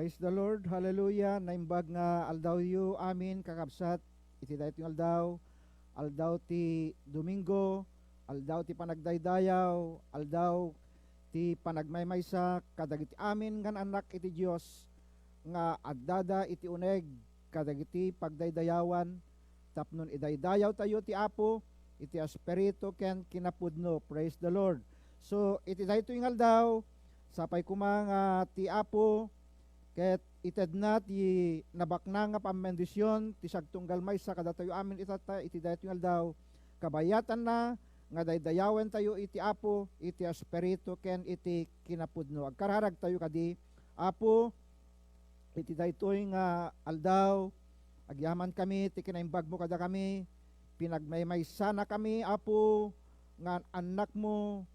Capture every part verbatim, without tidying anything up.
Praise the Lord. Hallelujah. Naimbag nga aldawyo amin, kakabsat, iti daytoy nga aldaw, aldaw ti Domingo, aldaw ti panagdaydayaw, aldaw ti panagmaymaysa kadagiti amin nga naan-annak iti Dios nga addada iti uneg kadagiti pagdaydayawan tapno idaydayawtayo ti Apo iti espiritu ken kinapudno. Praise the Lord. So, iti daytoy nga aldaw, sapay koma nga ti Apo ket itedna ti nabaknang nga pammendision ti sagtunggal maysa kadatayo amin itatta iti daytoy nga aldaw. Kabayatanna nga daydayawentayo iti Apo iti espiritu ken iti kinapudno. Agkararagtayo kadi, Apo, iti daytoy nga aldaw, agyamankami ti kinaimbagmo kadakami. Pinagmaymaysanakami, Apo, nga annakmo,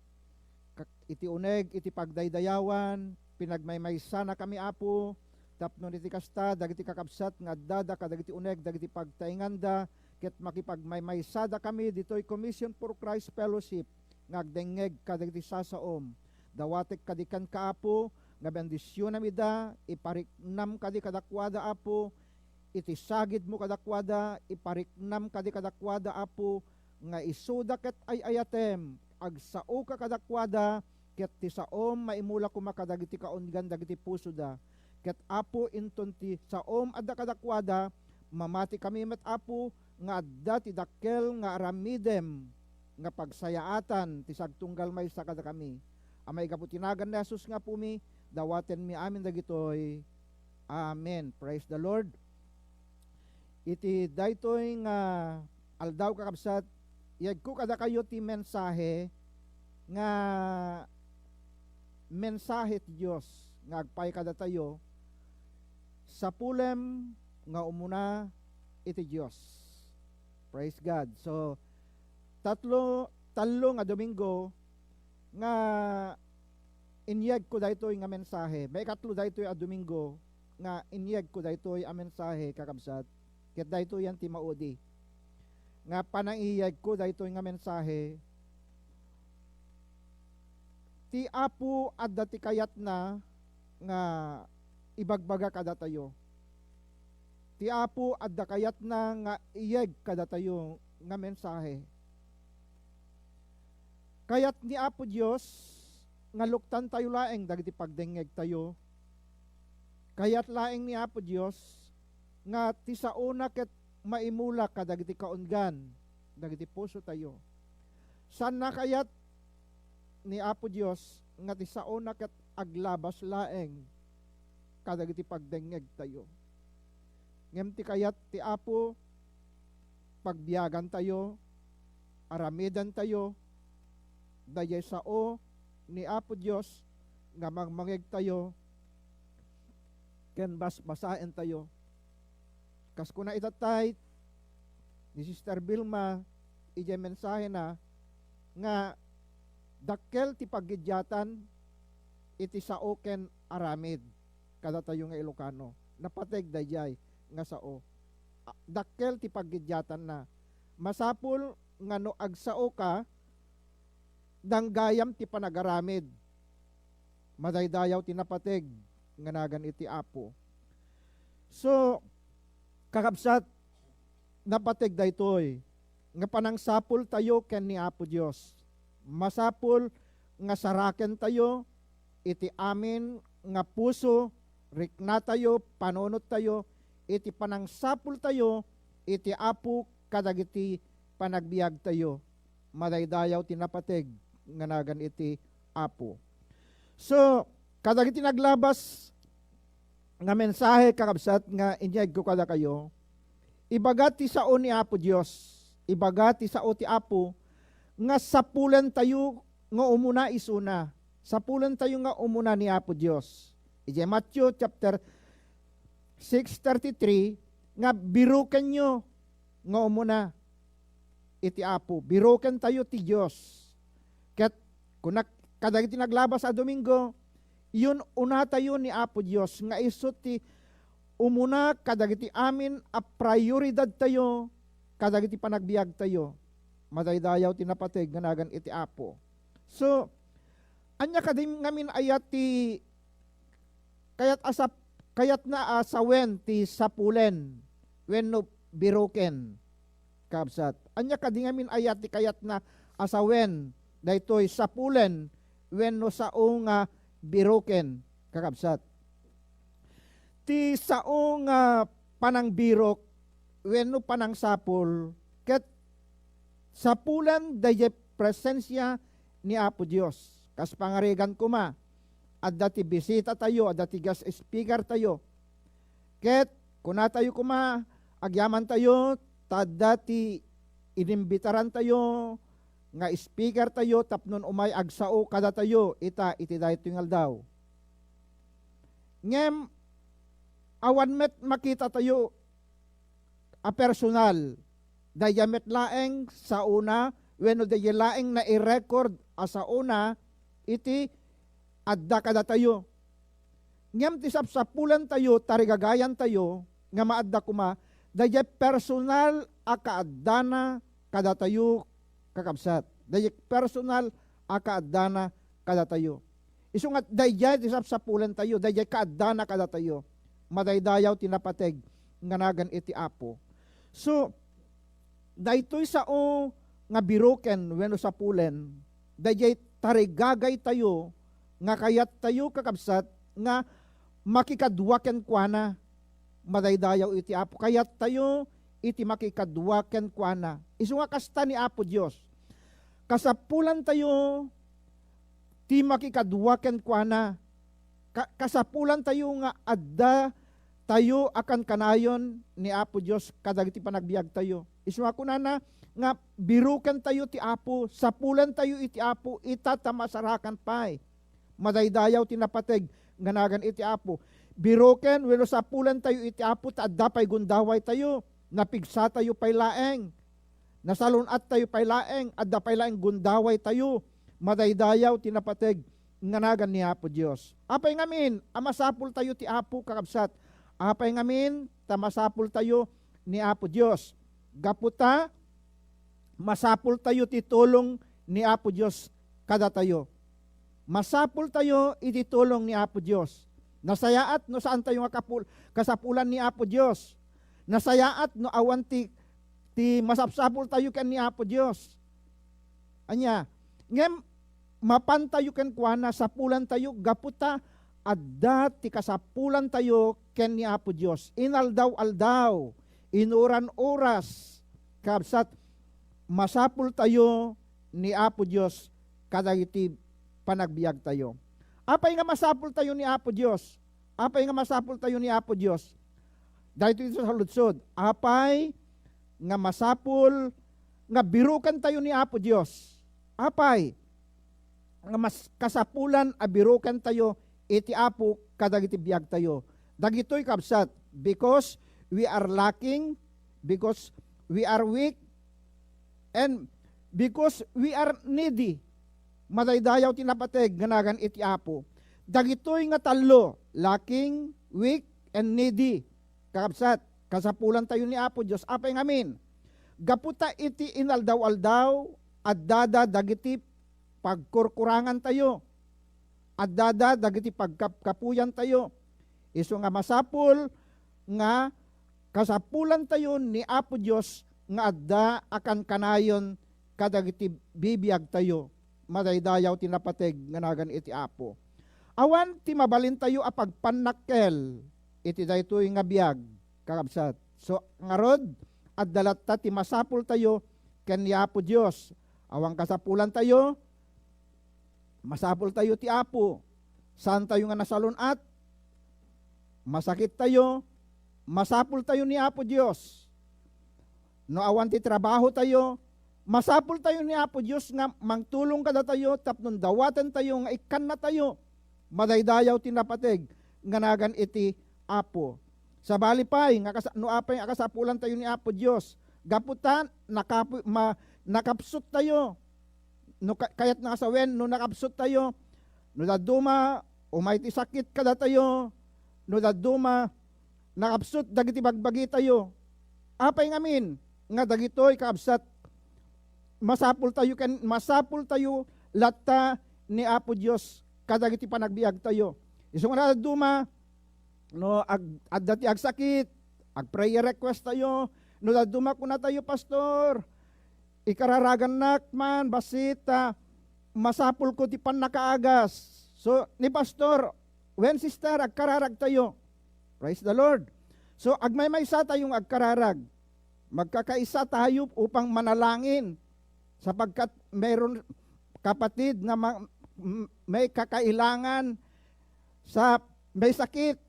ka-, iti uneg iti pagdaydayawan. Pinagmaymaysanakami, Apo, tapno iti kasta, dagiti kakabsat nga addada kadagiti uneg dagiti pagtaenganda, ket makipagmaymaysadakami ditoy Commission for Christ Fellowship nga agdengngeg kadagiti sasaom. Dawatek kadi kenka, Apo, nga bendisionam ida, ipariknam kadi kadakuada, Apo, iti sagidmo kadakuada, ipariknam kadi kadakuada, Apo, nga isuda ket ay-ayatem, agsaoka kadakuada, ket ti saom maimula koma kadagiti kaunggan dagiti pusoda. Ket, Apo, inton ti saom adda kadakuada, mamatikami met, Apo, nga adda ti dakkel nga aramidem nga pagsayaatan ti sagtunggal maysa kadakami. A maigapu ti nagan ni Jesus nga Apomi, dawatenmi amin dagitoy. Amen. Praise the Lord. Iti daytoy nga aldaw, kakabsat, iyegko kadakayo ti mensahe nga mensahe ti Dios nga agpay kadatayo, Sapulem nga Umuna iti Dios. Praise God. So, tatlo, tallo nga Domingo nga inyegko daytoy nga mensahe. Maikatlo daytoy a Domingo nga inyegko daytoy a mensahe, kakabsat. Ket daytoy yan ti maudi nga panangiyegko daytoy nga mensahe. Ti Apo adda ti kayatna nga ibagbaga kadatayo. Ti Apo adda kayatna nga iyeg kadatayo nga mensahe. Kayat ni Apo Dios nga luktantayo laeng dagiti pagdengngegtayo. Kayat laeng ni Apo Dios nga ti saona ket maimula kadagiti kaunggan dagiti pusotayo. Saan a kayat ni Apo Dios nga ti saona ket aglabas laeng kadagiti pagdengngegtayo. Ngem ti kayat ti Apo, pagbiagantayo, aramidentayo, daydiay sao ni Apo Dios nga mangmangegtayo ken basbasaentayo. Kas kuna itattay ni Sister Vilma idiay mensahena nga dakkel ti paggiddiatan iti sao ken aramid kadatayo nga Ilocano. Napateg daydiay nga sao. A-, dakkel ti paggiddiatanna. Masapul nga no agsaoka, danggayam ti panagaramid. Madaydayaw ti napateg nga nagan iti Apo. So, kakabsat, napateg daytoy nga panangsapultayo ken ni Apo Dios. Masapul nga sarakentayo iti amin nga puso, riknatayo, panunottayo iti panangsapultayo iti Apo kadagiti panagbiagtayo. Madaydayaw ti napateg nga nagan iti Apo. So, kadagiti naglabas nga mensahe, kakabsat, nga inyegko kadakayo, ibaga ti sao ni Apo Dios, ibaga ti sao ti Apo, nga sapulentayo nga umuna isuna, sapulentayo nga umuna ni Apo Dios. Idiay Matthew chapter six thirty-three, nga birukenyo nga umuna iti Apo. Birukentayo ti Dios. Ket kuna kadagiti naglabas a Domingo, yun-unatayo ni Apo Dios nga isu ti umuna kadagiti amin a prioridadtayo kadagiti panagbiagtayo. Madaydayaw ti napateg nga nagan iti Apo. So, ania kadi ngamin aya ti kayat a sap-, kayatna a sawen ti sapulen wenno biroken, kakabsat. Ania kadi ngamin aya ti kayatna a sawen daytoy sapulen wenno sao nga biroken, kakabsat? Ti sao nga panangbirok wenno panangsapul ket sapulen daydiay presensia ni Apo Dios. Kas pangarigan koma, adda ti bisitatayo, adda ti guest speakertayo. Ket kunatayo koma, agyamantayo, ta adda ti inimbitarantayo nga speakertayo tapno umay agsao kadatayo ita iti daytoy nga aldaw. Ngem awan met makitatayo a personal. Daydiay met laeng saona wenno daydiay laeng nai-record a saona iti adda kadatayo. Ngem ti sapsapulantayo, tarigagayantayo nga maadda koma, daydiay personal a kaaddana kadatayo, kakabsat. Daydiay personal a kaaddana kadatayo. Isu nga daydiay ti sapsapulantayo, daydiay kaaddana kadatayo. Madaydayaw ti napateg nga nagan iti Apo. So, daytoy sao nga biroken wenno sapulen, daydiay tarigagaytayo nga kayattayo, kakabsat, nga makikadua kenkuana. Madaydayaw iti Apo. Kayattayo iti makikadua kenkuana. Isu nga kasta ni Apo Dios. Kasapulantayo ti makikadua kenkuana. Ka-, kasapulantayo nga adda tayo a kankanayon ni Apo Dios kadagiti panagbiagtayo. Isu nga kunana nga birokentayo ti Apo, sapulantayo iti Apo, ita ta masarakan pay. Madaydayaw ti napateg nga nagan iti Apo. Biroken wenno sapulantayo iti Apo ta adda pay gundawaytayo, napigsatayo pay laeng, nasalun-attayo pay laeng, adda pay laeng gundawaytayo. Madaydayaw ti napateg nga nagan ni Apo Dios. Apay ngamin a masapultayo ti Apo, kakabsat? Apay ngamin ta masapultayo ni Apo Dios? Gapu ta masapultayo ti tulong ni Apo Dios kadatayo. Masapultayo iti tulong ni Apo Dios. Nasayaat no saantayo nga kapul-, kasapulan ni Apo Dios. Nasayaat no awan ti, ti masapsapultayo ken ni Apo Dios. Ania? Ngem mapantayo kenkuana, sapulantayo gapu ta adda ti kasapulantayo ken ni Apo Dios. Inaldaw-aldaw, inuran-oras, kabsat, masapultayo ni Apo Dios kadagiti panagbiagtayo. Apay nga masapultayo ni Apo Dios? Apay nga masapultayo ni Apo Dios? Daytoy ti saludsod. Apay nga masapul nga birokentayo ni Apo Dios? Apay nga mas kasapulan a birokentayo iti Apo kadagiti biagtayo? Dagitoy, kabsat, because we are lacking, because we are weak, and because we are needy. Madaydayaw ti napateg nga nagan iti Apo. Dagitoy nga tallo, lacking, weak, and needy, kakabsat, kasapulantayo ni Apo Dios. Apay ngamin? Gapu ta iti inaldaw-aldaw, addada dagiti pagkurkurangantayo. Addada dagiti pagkapkapuyantayo. Isu nga masapul nga kasapulantayo ni Apo Dios nga adda a kankanayon kadagiti bibiagtayo. Madaydayaw ti napateg nga nagan iti Apo. Awan ti mabalintayo a pagpannakkel iti daytoy nga biag, kakabsat. So, ngarud, adda latta ti masapultayo ken ni Apo Dios. Awan kasapulantayo, masapultayo ti Apo. Saantayo nga nasalun-at, masakittayo, masapultayo ni Apo Dios. No awan ti trabahotayo, masapultayo ni Apo Dios nga mangtulong kadatayo tapno dawatentayo nga ikkannatayo. Madaydayaw ti napateg nga nagan iti Apo. Sabali pay nga kasa-, no apay a kasapulantayo ni Apo Dios, gapu ta nakapu-, ma-, nakapsuttayo. No ka-, kayatna a sawen, no nakapsuttayo, no dadduma, umay ti sakit kadatayo, no dadduma, nakapsut dagiti bagbagitayo. Apay ngamin nga dagitoy, kabsat, masapultayo ken, masapultayo latta ni Apo Dios kadagiti panagbiagtayo. Isu nga dadduma, no ag-, adda ti agsakit, ag-prayer request tayo. No dadduma, kuna tayo, "Pastor, ikararagannak man, bassit ta masapulko ti pannakaagas." So, ni Pastor, "Wen, sister, agkararag tayo." Praise the Lord. So, agmaymaysa tayong agkararag. Magkakaisa tayo upang manalangin sapagkat mayroon kapatid na ma-, m-, may kakailangan sa may sakit.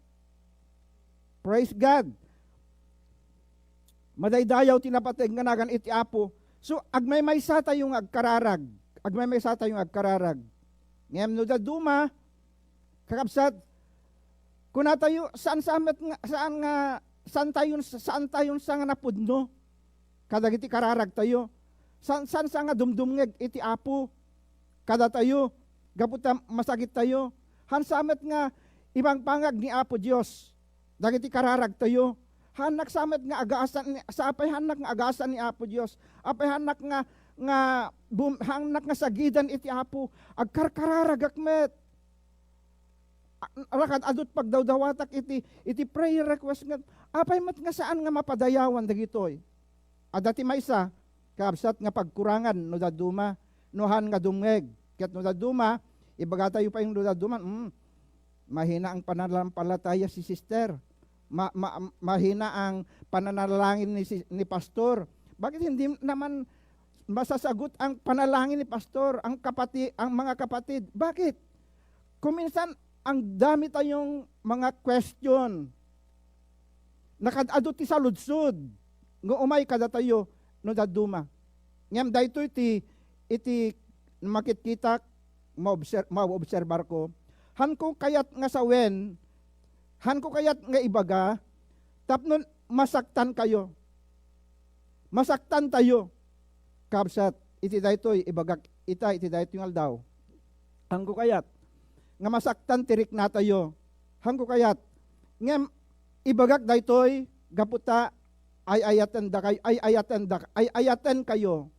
Praise God. Madaydayaw ti napateg nga nagan iti Apo. So, agmaymaysa tayo nga agkararag. Agmaymaysa tayo nga agkararag. Ngem no dadduma, kakabsat, kuna tayo, saan sa met nga, saan nga, saan tayo, saan tayo sa nga napudno kadagiti kararag tayo? Saan, saan sa nga dumdumngeg iti Apo kadatayo? Gapu ta masakit tayo. Han sa met nga ipampangag ni Apo Dios dagiti kararag tayo. Hannak sa met nga agasan ni, sa apay hannak nga agasan ni Apo Dios. Apay hannak nga, nga bum-, hannak nga sagidan iti Apo. Agkarkararagak met. A-, rakad adut pagdawdawatak iti, iti prayer request nga, apay met nga saan nga mapadayawan dagitoy? Adda ti maysa, kabsat nga pagkurangan no dadduma, no han nga dumngeg. Ket no dadduma, ibaga tayo pay no dadduma, mm, mahina ang pananampalataya si sister. Ma-, ma-, mahina ang pananalangin ni si, ni pastor. Bakit hindi naman masasagot ang panalangin ni pastor, ang kapati-, ang mga kapatid? Bakit? Kung minsan, ang dami tayong mga question. Nakad-adu ti saludsod nga umay kadatayo no dadduma. Ngem daytoy ti, iti makitkitak, maobser-, maobserbar ko. Hanko kayat nga sawen, hanko kayat nga ibaga, tapno masaktan kayo. Masaktan tayo. Kabsat, iti daytoy, ibagak ita, iti daytoy nga aldaw. Hanko kayat, nga masaktan ti riknatayo. Hanko kayat, ngem ibagak daytoy, gapu ta ay-ayaten da kay, ay-ayaten da, ay-ayaten kayo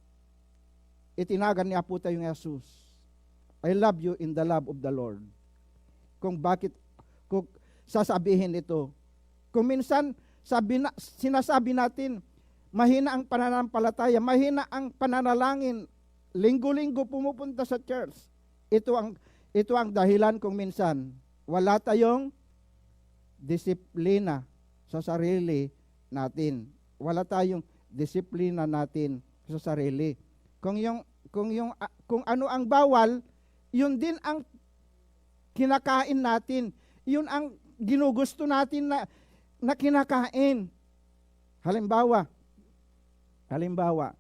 iti nagan ni Apo tayo nga Jesus. I love you in the love of the Lord. Kung bakit ko sasabihin ito, kung minsan sabi na, sinasabi natin, mahina ang pananampalataya, mahina ang pananalangin, linggo-linggo pumupunta sa church. Ito ang, ito ang dahilan kung minsan wala tayong disiplina sa sarili natin. Wala tayong disiplina natin sa sarili. Kung yung, kung yung, ah, kung ano ang bawal, yun din ang kinakain natin. Yun ang ginugusto natin na, na kinakain. Halimbawa, halimbawa,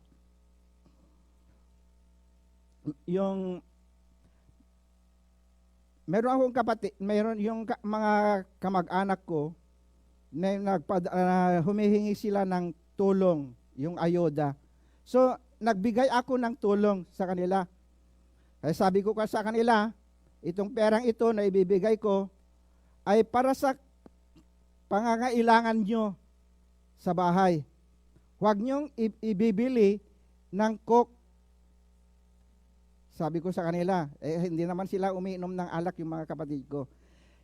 yung meron akong kapatid, meron yung ka-, mga kamag-anak ko na nagpad-, ah, humihingi sila ng tulong, yung ayuda. So, nagbigay ako ng tulong sa kanila. Kaya sabi ko ka sa kanila, "Itong perang ito na ibibigay ko ay para sa pangangailangan nyo sa bahay. Huwag nyong i-, ibibili ng Coke." Sabi ko sa kanila, eh, hindi naman sila umiinom ng alak, yung mga kapatid ko.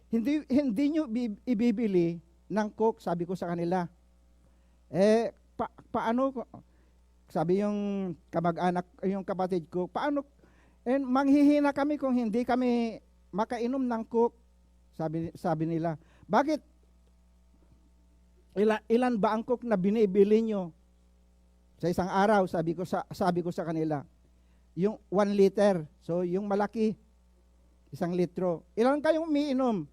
"Hindi, hindi nyo bi-, ibibili ng Coke," sabi ko sa kanila. Eh, pa-, paano ko, sabi yung kamag-anak, yung kapatid ko, "Paano, eh, manghihina kami kung hindi kami makainom ng Coke?" Sabi, sabi nila, "Bakit? Ila-, ilan ba ang Coke na binibili nyo sa isang araw?" Sabi ko sa, sabi ko sa kanila, "Yung one liter." So, yung malaki, isang litro. "Ilan kayong umiinom?"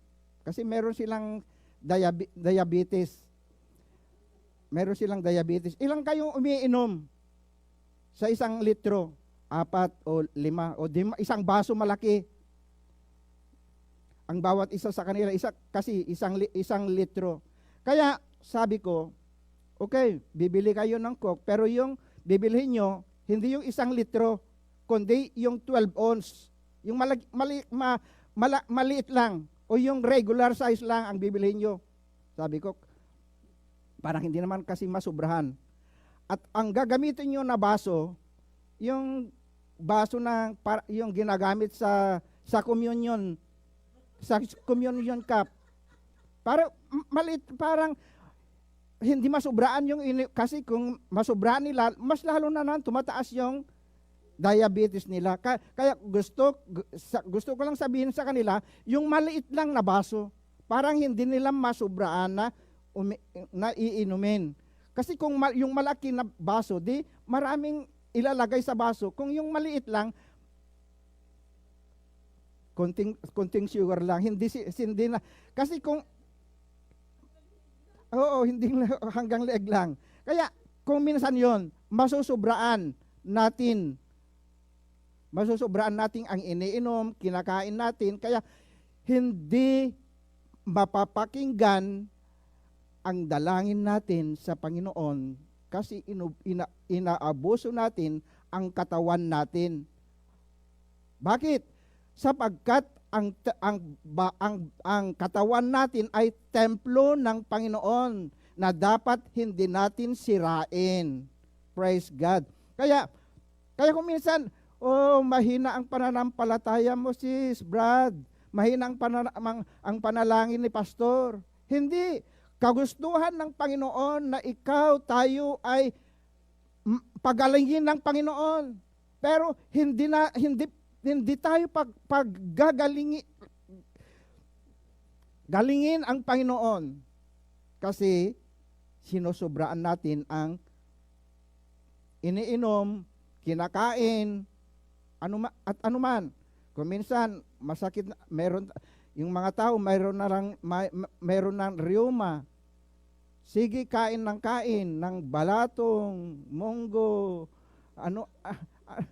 Kasi meron silang diabe-, diabetes. Meron silang diabetes. "Ilan kayong umiinom sa isang litro?" "Apat o lima." O di ma-, isang baso malaki. Ang bawat isa sa kanila, isa, kasi isang li-, isang litro. Kaya sabi ko, "Okay, bibili kayo ng Coke, pero yung bibilhin nyo, hindi yung isang litro, kundi yung twelve ounce." Yung malag-, mali-, ma-, mala-, maliit lang o yung regular size lang ang bibilhin nyo. Sabi ko, parang hindi naman kasi masubrahan. At ang gagamitin nyo na baso, yung baso na par-, yung ginagamit sa, sa communion, sa communion cup. Para, m-, maliit, parang hindi masubraan yung ini-, kasi kung masubraan nila, mas lalo na naman tumataas yung diabetes nila. Ka-, kaya gusto, gu-, sa, gusto ko lang sabihin sa kanila, yung maliit lang na baso, parang hindi nila masubraan na umi-, na iinumin. Kasi kung ma-, yung malaki na baso, di maraming ilalagay sa baso. Kung yung maliit lang, konting, konting sugar lang, hindi si, hindi na. Kasi kung, oo, hindi na, hanggang leeg lang. Kaya, kung minsan yon, masusubraan natin. Masusubraan natin ang iniinom, kinakain natin. Kaya, hindi mapapakinggan ang dalangin natin sa Panginoon kasi inu-, ina-, inaabuso natin ang katawan natin. Bakit? Sapagkat ang te-, ang ba-, ang, ang katawan natin ay templo ng Panginoon na dapat hindi natin sirain. Praise God. Kaya, kaya kung minsan, "Oh, mahina ang pananampalataya mo, sis, Brad. Mahina ang panana-, ang, ang panalangin ni Pastor." Hindi. Kagustuhan ng Panginoon na ikaw, tayo ay m-, pagalingin ng Panginoon. Pero hindi na, hindi, hindi tayo pag-, paggagalingi-, galingin ang Panginoon. Kasi sinusobraan natin ang iniinom, kinakain, ano ma-, at anuman. Kung minsan, masakit na, meron, yung mga tao, mayroon na lang, may, ma-, meron ng rheuma. Sige, kain ng kain, ng balatong, munggo, ano, ah, ah,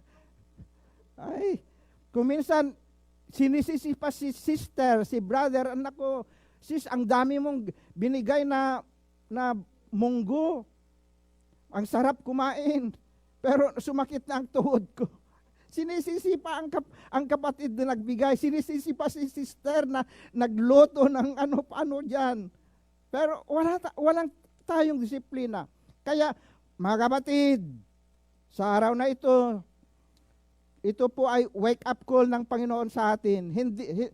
ay, kung minsan, sinisisi pa si sister, si brother, "Anak ko, sis, ang dami mong binigay na, na munggo. Ang sarap kumain. Pero sumakit na ang tuhod ko." Sinisisi pa ang kap-, ang kapatid na nagbigay. Sinisisi pa si sister na nagluto ng ano, paano diyan. Pero wala ta-, walang tayong disiplina. Kaya, mga kapatid, sa araw na ito, ito po ay wake-up call ng Panginoon sa atin. Hindi, hi-,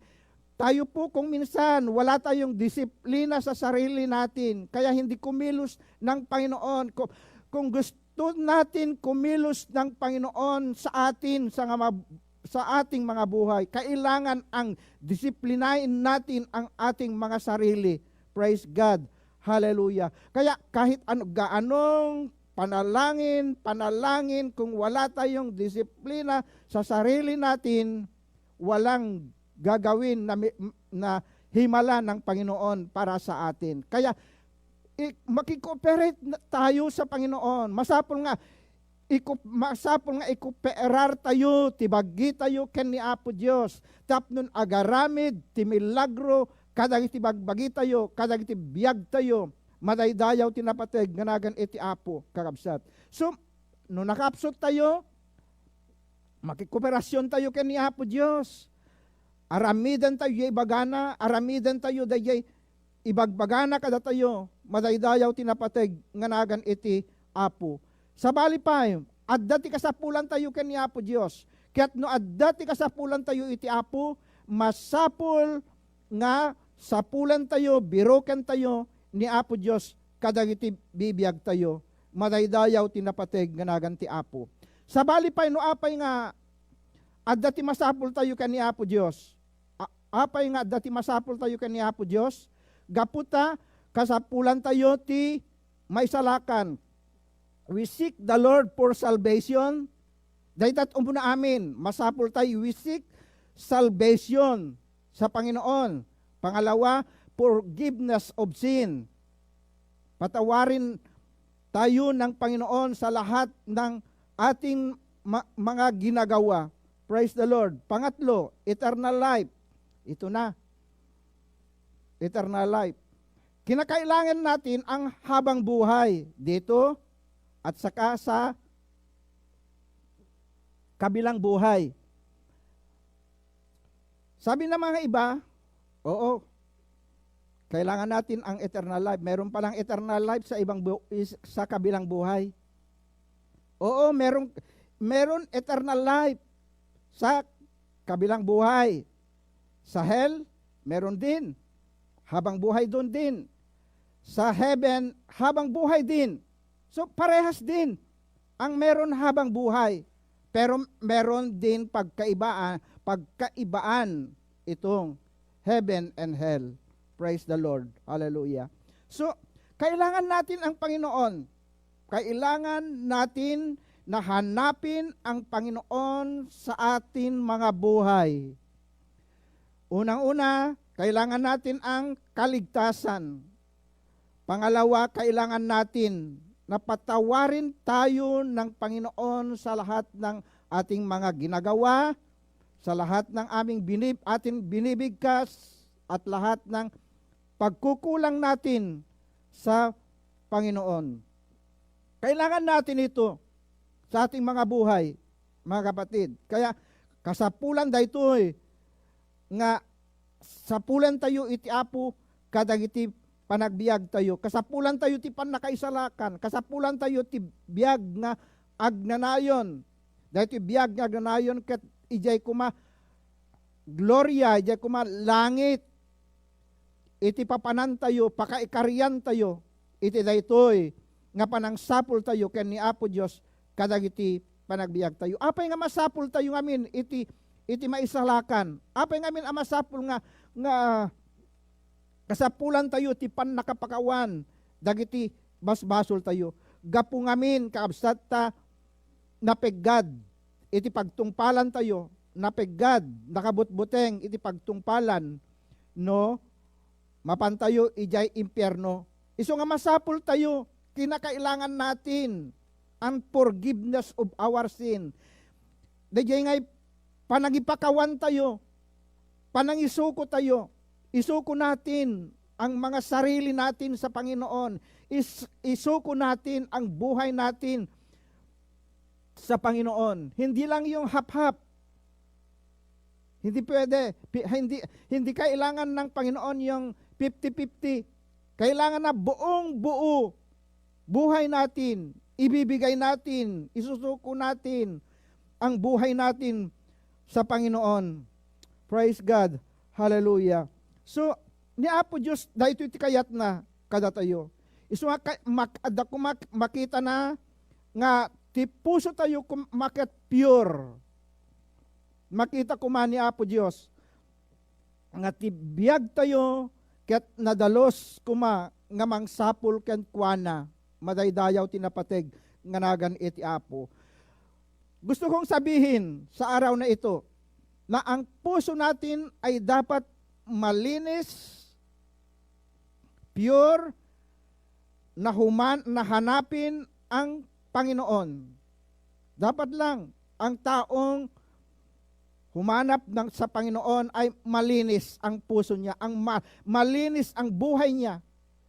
tayo po kung minsan wala tayong disiplina sa sarili natin, kaya hindi kumilos ng Panginoon. Ku-, kung gusto natin kumilos ng Panginoon sa atin, sa nga mab-, sa ating mga buhay, kailangan ang disiplinain natin ang ating mga sarili. Praise God. Hallelujah. Kaya kahit ano, gaanong panalangin, panalangin, kung wala tayong disiplina sa sarili natin, walang gagawin na mi-, na himala ng Panginoon para sa atin. Kaya, i-, makikooperate na tayo sa Panginoon. Masapul nga, iku-, masapul nga ikooperar tayo, ti baggi tayo ken ni Apo Dios. Tapno agaramid ti milagro kadagiti bagbagi tayo, kadagiti biag tayo, madaydayaw ti napateg nga nagan iti Apo, kakabsat. So, no nakapsut tayo, makikooperasyon tayo ken ni Apo Dios. Aramiden tayo dayjay ibagana, aramiden tayo dayjay ibagbagana kadatayo, madaydayaw ti napateg nga nagan iti Apo. Sabali pay, adda ti kasapulan tayo ken ni Apo Dios. Ket no adda ti kasapulan tayo iti Apo, masapul nga sapulen tayo, biroken tayo ni Apo Dios kadagiti bibiag tayo. Madaydayaw ti napateg nga nagan ti Apo. Sabali pay no apay nga adda ti masapul tayo ken ni Apo Dios. A-, apay nga adda ti masapul tayo ken ni Apo Dios? Gapu ta kasapulan tayo ti maisalakan. We seek the Lord for salvation. Dayta ti umuna amin, masapul tayo, we seek salvation sa Panginoon. Pangalawa, forgiveness of sin. Patawarin tayo ng Panginoon sa lahat ng ating ma-, mga ginagawa. Praise the Lord. Pangatlo, eternal life. Ito na. Eternal life. Kinakailangan natin ang habang buhay dito at saka sa kabilang buhay. Sabi ng mga iba, "Oo, kailangan natin ang eternal life." Meron palang eternal life sa ibang bu-, is-, sa kabilang buhay. Oo, meron, meron eternal life sa kabilang buhay. Sa hell, meron din. habang buhay doon din. Sa heaven, habang buhay din. So, parehas din ang meron habang buhay. Pero meron din pagkaibaan, pagkaibaan itong heaven and hell. Praise the Lord. Hallelujah. So, kailangan natin ang Panginoon. Kailangan natin na hanapin ang Panginoon sa atin mga buhay. Unang-una, kailangan natin ang kaligtasan. Pangalawa, kailangan natin na patawarin tayo ng Panginoon sa lahat ng ating mga ginagawa, sa lahat ng aming binib-, ating binibigkas, at lahat ng pagkukulang natin sa Panginoon. Kailangan natin ito sa ating mga buhay, mga kapatid. Kaya kasapulan daytoy nga sapulan tayo iti Apo kadagiti panagbiag tayo. Kasapulan tayo ti pannakaisalakan. Kasapulan tayo ti biag nga agnanayon. Daytoy biag nga agnanayon ket idiay koma gloria, idiay koma langit. Iti papanantayo, pakaikariantayo iti daytoy nga panangsapultayo ken ni Apo Dios kadagiti panagbiagtayo. Apay nga masapultayo ngamin iti, iti maisalakan? Apay ngamin a masapul nga, nga kasapulantayo ti pannakapakawan dagiti basbasoltayo? Gapu ngamin, kaabsatta, napeggad iti pagtungpalantayo, napeggad, nakabutbuteng iti pagtungpalan, no mapantayo idiay impierno. Isu nga masapultayo, kinakailangan natin ang forgiveness of our sin. Daydiay ngay panangipakawantayo, panangisukotayo, isuko natin ang mga sarili natin sa Panginoon. Is-, isuko natin ang buhay natin sa Panginoon. Hindi lang yung half-half. Hindi pwede. Pi-, hindi, hindi kailangan ng Panginoon yung fifty fifty. Kailangan na buong-buo buhay natin, ibibigay natin, isusuko natin ang buhay natin sa Panginoon. Praise God. Hallelujah. So, ni Apo Dios, daytoy ti kayatna kadatayo. Isu nga kay-, mak-, adda koma makitana nga ti pusotayo koma ket pure. Makita koma ni Apo Dios nga ti biagtayo ket nadalus koma nga mangsapul kenkuana. Madaydayaw ti napateg nga nagan iti Apo. Gusto kong sabihin sa araw na ito na ang puso natin ay dapat malinis, pure, nahuman-, nahanapin ang Panginoon. Dapat lang ang taong humanap ng, sa Panginoon ay malinis ang puso niya, ang ma-, malinis ang buhay niya,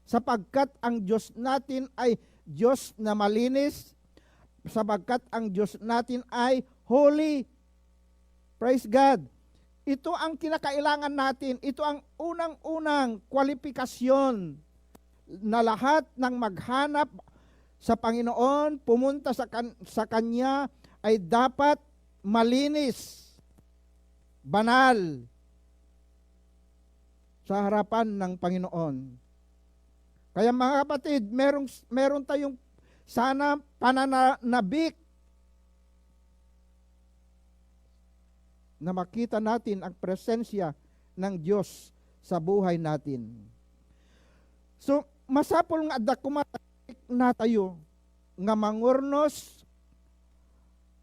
sapagkat ang Diyos natin ay Diyos na malinis, sapagkat ang Diyos natin ay holy. Praise God. Ito ang kinakailangan natin. Ito ang unang-unang kwalifikasyon na lahat ng maghanap sa Panginoon, pumunta sa kan-, sa Kanya, ay dapat malinis, banal sa harapan ng Panginoon. Kaya, mga kapatid, merong, meron tayong sana pananabik na makita natin ang presensya ng Diyos sa buhay natin. So, masapul nga adda koma natayo nga mangurnos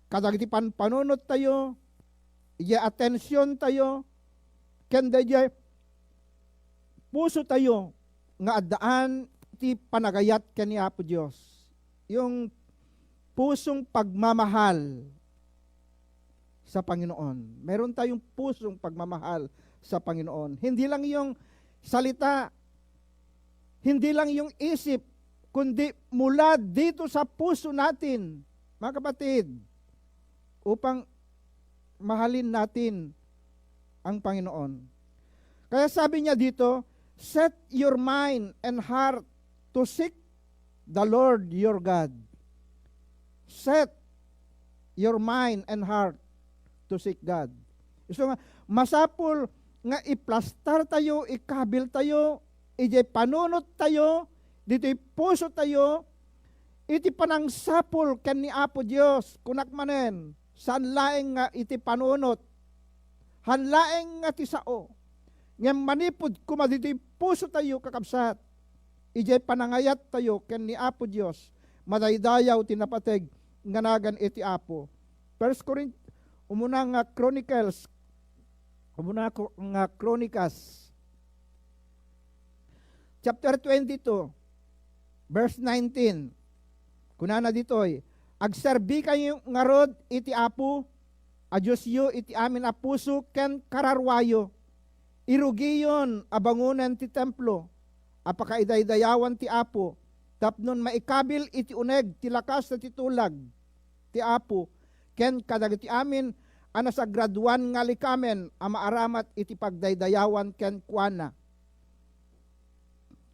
kadagiti panpanunot tayo, idiay atension tayo, ken daydiay puso tayo nga addaan ti panagayat ken ni Apo Dios. Yung pusong pagmamahal sa Panginoon. Meron tayong pusong pagmamahal sa Panginoon. Hindi lang yung salita, hindi lang yung isip, kundi mula dito sa puso natin, mga kapatid, upang mahalin natin ang Panginoon. Kaya sabi niya dito, "Set your mind and heart to seek the Lord your God." Set your mind and heart to seek God. So nga, masapul nga iplastar tayo, ikabil tayo idiay panunottayo, ditoy pusotayo, iti panangsapul ken ni Apo Dios, kunak manen, saan laeng nga iti panunot, han laeng nga ti sao. Ngem manipud koma ditoy pusotayo, kakabsat, idiay panangayattayo ken ni Apo Dios, madaydayaw ti napateg nga nagan iti Apo. First Corinth, umuna nga Chronicles, umuna ko-, nga Kronikas, chapter twenty-two, verse nineteen. Kunana ditoy, "Agserbikayo ngarud iti Apo a Diosyo iti amin a puso ken kararuayo. Irugiyon a bangonen ti templo a pakaidaydayawan ti Apo, tapno maikabil iti uneg ti lakas ti tulag ti Apo, ken kadagiti amin a nasagradoan nga likamen a maaramat iti pagdaydayawan kenkuana."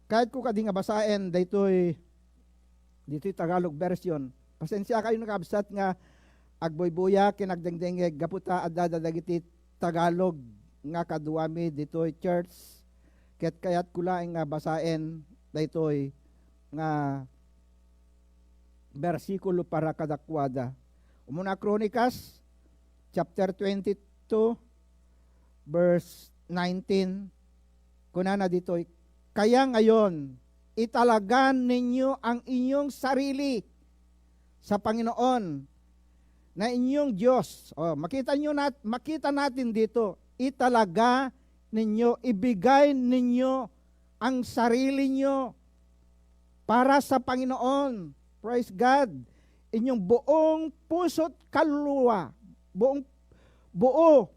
Kayatko kadi nga basaen daytoy, ditoy Tagalog version. Pasensiakayo, kakabsat, nga agbuybuya ken agdengdengngeg gapu ta adda dagiti Tagalog nga kaduami ditoy church, ket kayatko laeng nga basaen daytoy nga bersikulo para kadakuada. Umuna Kronikas, chapter twenty-two, verse nineteen, kunana ditoy, "Kaya ngayon, italagan ninyo ang inyong sarili sa Panginoon na inyong Dios." O, makita nyo nat-, makita natin dito, italaga ninyo, ibigay ninyo ang sarili nyo para sa Panginoon. Praise God. Inyong buong puso't kaluluwa. Buong, buo.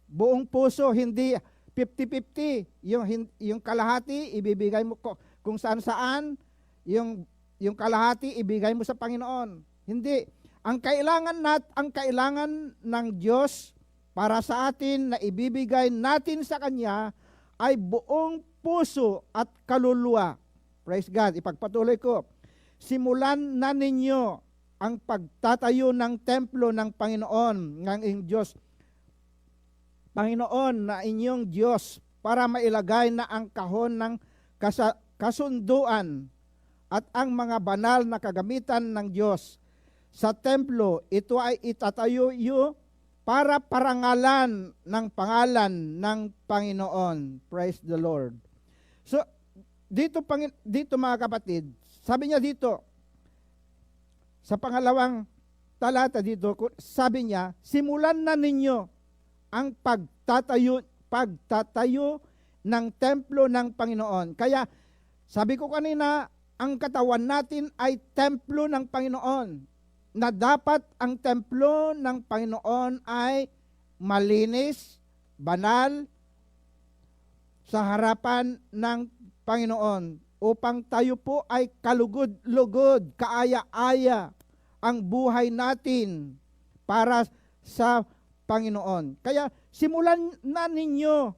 Buong puso, hindi fifty fifty. Yung hin-, yung kalahati, ibibigay mo ko-, kung saan-saan. Yung, yung kalahati, ibigay mo sa Panginoon. Hindi. Ang kailangan nat-, ang kailangan ng Diyos para sa atin na ibibigay natin sa Kanya ay buong puso at kaluluwa. Praise God. Ipagpatuloy ko. Simulan na ninyo ang pagtatayo ng templo ng Panginoon, ng inyong Diyos. Panginoon na inyong Diyos, para mailagay na ang kahon ng kasa-, kasunduan at ang mga banal na kagamitan ng Diyos sa templo. Ito ay itatayo iyo para parangalan ng pangalan ng Panginoon. Praise the Lord. So, dito, Pangin-, dito, mga kapatid, sabi niya dito, sa pangalawang talata dito, ku-, sabi niya, "Simulan na ninyo ang pagtatayo, pagtatayo ng templo ng Panginoon." Kaya, sabi ko kanina, ang katawan natin ay templo ng Panginoon, na dapat ang templo ng Panginoon ay malinis, banal, sa harapan ng Panginoon, upang tayo po ay kalugod-lugod, kaaya-aya ang buhay natin para sa Panginoon. Kaya simulan na ninyo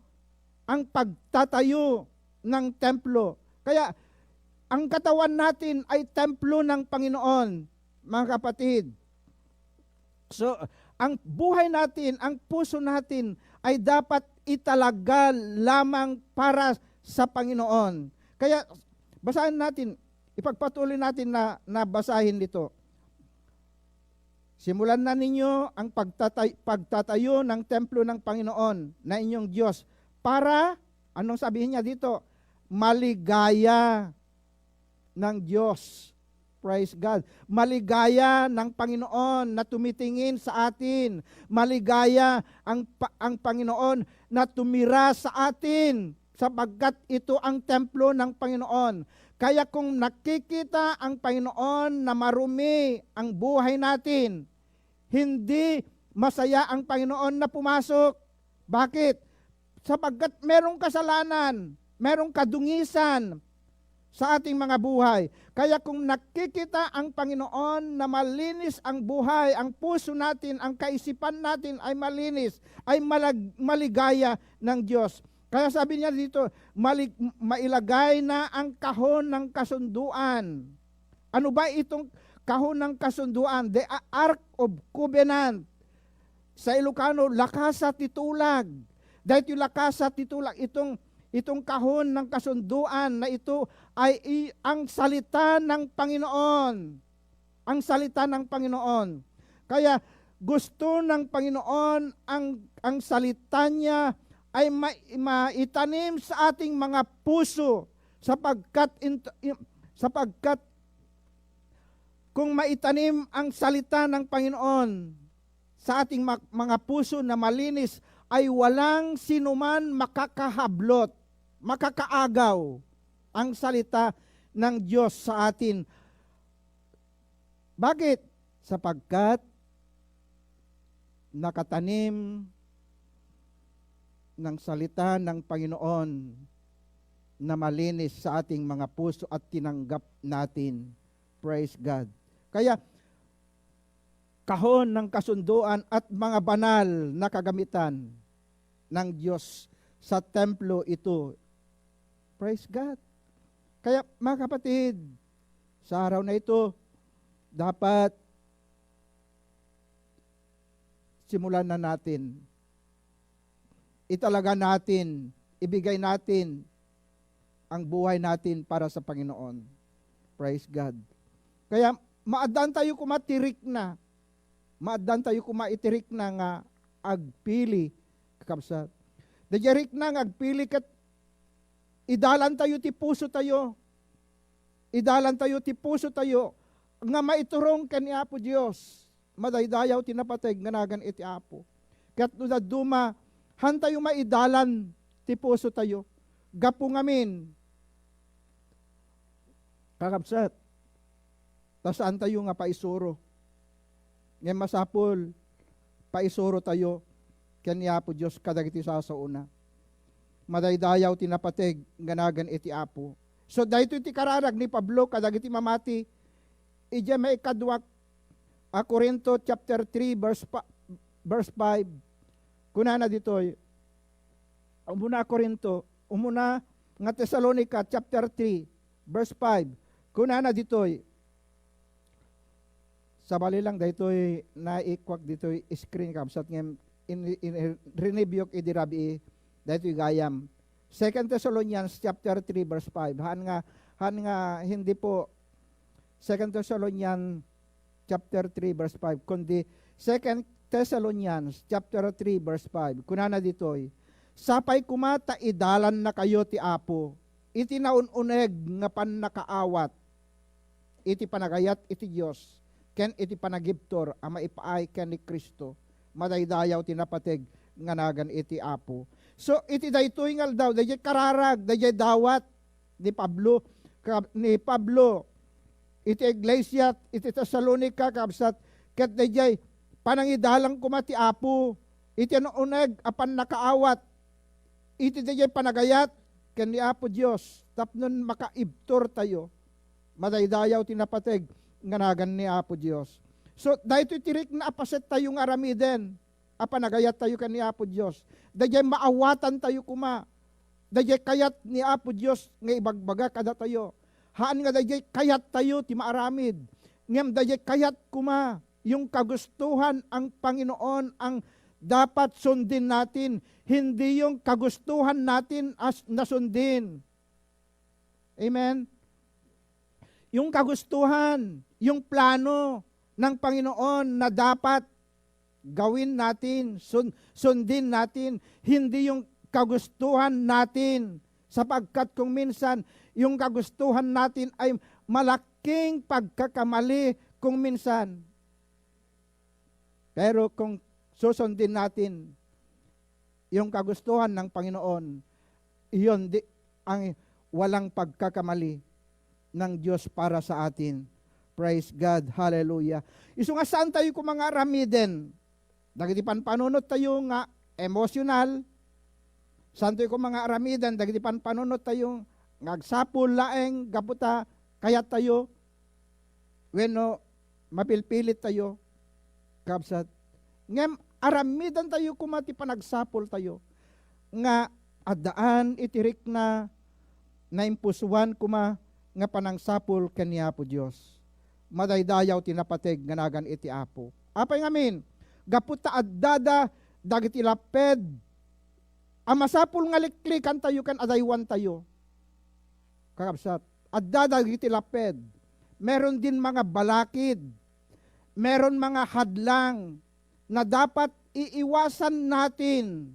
ang pagtatayo ng templo. Kaya ang katawan natin ay templo ng Panginoon, mga kapatid. So, ang buhay natin, ang puso natin ay dapat italaga lamang para sa Panginoon. Kaya, basahin natin, ipagpatuloy natin na, na basahin dito. Simulan na ninyo ang pagtatay-, pagtatayo ng templo ng Panginoon na inyong Diyos para, anong sabihin niya dito? Maligaya ng Diyos. Praise God. Maligaya ng Panginoon na tumitingin sa atin. Maligaya ang pa-, ang Panginoon na tumira sa atin, sapagkat ito ang templo ng Panginoon. Kaya kung nakikita ang Panginoon na marumi ang buhay natin, hindi masaya ang Panginoon na pumasok. Bakit? Sapagkat merong kasalanan, merong kadungisan sa ating mga buhay. Kaya kung nakikita ang Panginoon na malinis ang buhay, ang puso natin, ang kaisipan natin ay malinis, ay malag-, maligaya ng Diyos. Kaya sabi niya dito, "Malig-, mailagay na ang kahon ng kasunduan." Ano ba itong kahon ng kasunduan? The Ark of Covenant. Sa Ilocano, lakasa ti tulag. Daytoy lakasa ti tulag, itong, Itong kahon ng kasunduan na ito ay i-, ang salita ng Panginoon. Ang salita ng Panginoon. Kaya gusto ng Panginoon ang, ang salita niya ay ma-, maitanim sa ating mga puso, sapagkat int-, i-, sapagkat kung maitanim ang salita ng Panginoon sa ating ma-, mga puso na malinis, ay walang sinuman makakahablot, makakaagaw ang salita ng Diyos sa atin. Bakit? Sapagkat nakatanim ng salita ng Panginoon na malinis sa ating mga puso at tinanggap natin. Praise God. Kaya, kahon ng kasunduan at mga banal na kagamitan ng Diyos sa templo ito. Praise God. Kaya, mga kapatid, sa araw na ito, dapat simulan na natin. Italaga natin, ibigay natin ang buhay natin para sa Panginoon. Praise God. Kaya, maaddaan tayo koma ti rikna. Maaddaan tayo koma iti rikna nga agpili, kakabsat. Daydiay rikna nga agpili ket idalan tayo ti puso tayo. Idalan tayo ti puso tayo nga maiturong ken ni Apo Dios. Madaydayaw ti napateg nga nagan iti Apo. Ket no dadduma, han tayo maidalan ti puso tayo. Gapu ngamin, kakabsat, ta saan tayo nga paisuro. Ngem masapul, paisuro tayo ken ni Apo Dios kadagiti sasaona. Madaydayaw ti napateg nga nagan iti Apo. So, daytoy ti kararag ni Pablo kadagiti mamati idiay maikadua a Corinto chapter three, verse pa-, verse five. Kunana ditoy, umuna a Corinto, umuna nga Tesalonica chapter three, verse five. Kunana ditoy, sabali lang, daytoy naikuak ditoy screen, kabsat, ngem in, in, rinibuk idi rabii, daytoy gayam. Second Thessalonians chapter three, verse five. Haan nga, haan nga, hindi po Second Thessalonians chapter three, verse five, kundi Second Thessalonians chapter three, verse five. Kunana ditoy, "Sapay koma ta idalannakayo ti Apo iti naun-uneg nga pannakaawat iti panagayat iti Dios ken iti panagibtur a maipaay ken ni Cristo. Madaydayaw ti napateg nga nagan iti Apo." So, iti daytoy nga aldaw, daydiay kararag, daydiay dawat ni Pablo, ka-, ni Pablo iti iglesia iti Tesalonica, kabsat, ket daydiay panangidalan koma ti Apo iti naun-uneg a pannakaawat iti daydiay panagayat ken ni Apo Dios tapno makaibtur tayo. Madaydayaw ti napateg nga nagan ni Apo Dios. So, daytoy ti rikna a paset tayo nga aramiden a panagayat tayo ken ni Apo Dios. Daydiay maawatan tayo koma. Daydiay kayat ni Apo Dios nga ibagbaga kadatayo. Haan nga daydiay kayat tayo ti maaramid. Ngem daydiay kayat koma yung kagustuhan ang Panginoon ang dapat sundin natin, hindi yung kagustuhan natin as nasundin. Amen? Yung kagustuhan, yung plano ng Panginoon na dapat gawin natin, sun-, sundin natin, hindi yung kagustuhan natin. Sapagkat kung minsan, yung kagustuhan natin ay malaking pagkakamali kung minsan. Pero kung susundin natin yung kagustuhan ng Panginoon, iyon di, ang walang pagkakamali ng Diyos para sa atin. Praise God. Hallelujah. Isu nga saan tayo koma nga aramiden dagiti panpanunot tayo nga emotional, saan tayo koma nga aramiden dagiti panpanunot tayo nga agsapul laeng gapu ta kayat tayo wenno mapilpilit tayo, kabsat. Ngem aramiden tayo koma ti panagsapul tayo nga addaan iti rikna naimpusuan koma nga panangsapul ken ni Apo Dios. Madaydayaw ti napateg nga nagan iti Apo. Apay ngamin, gapu ta addada dagiti lapped a masapul nga liklikantayo ken adaywantayo. Kakabsat, adda dagiti lapped. Meron din mga balakid. Meron mga hadlang na dapat iiwasan natin.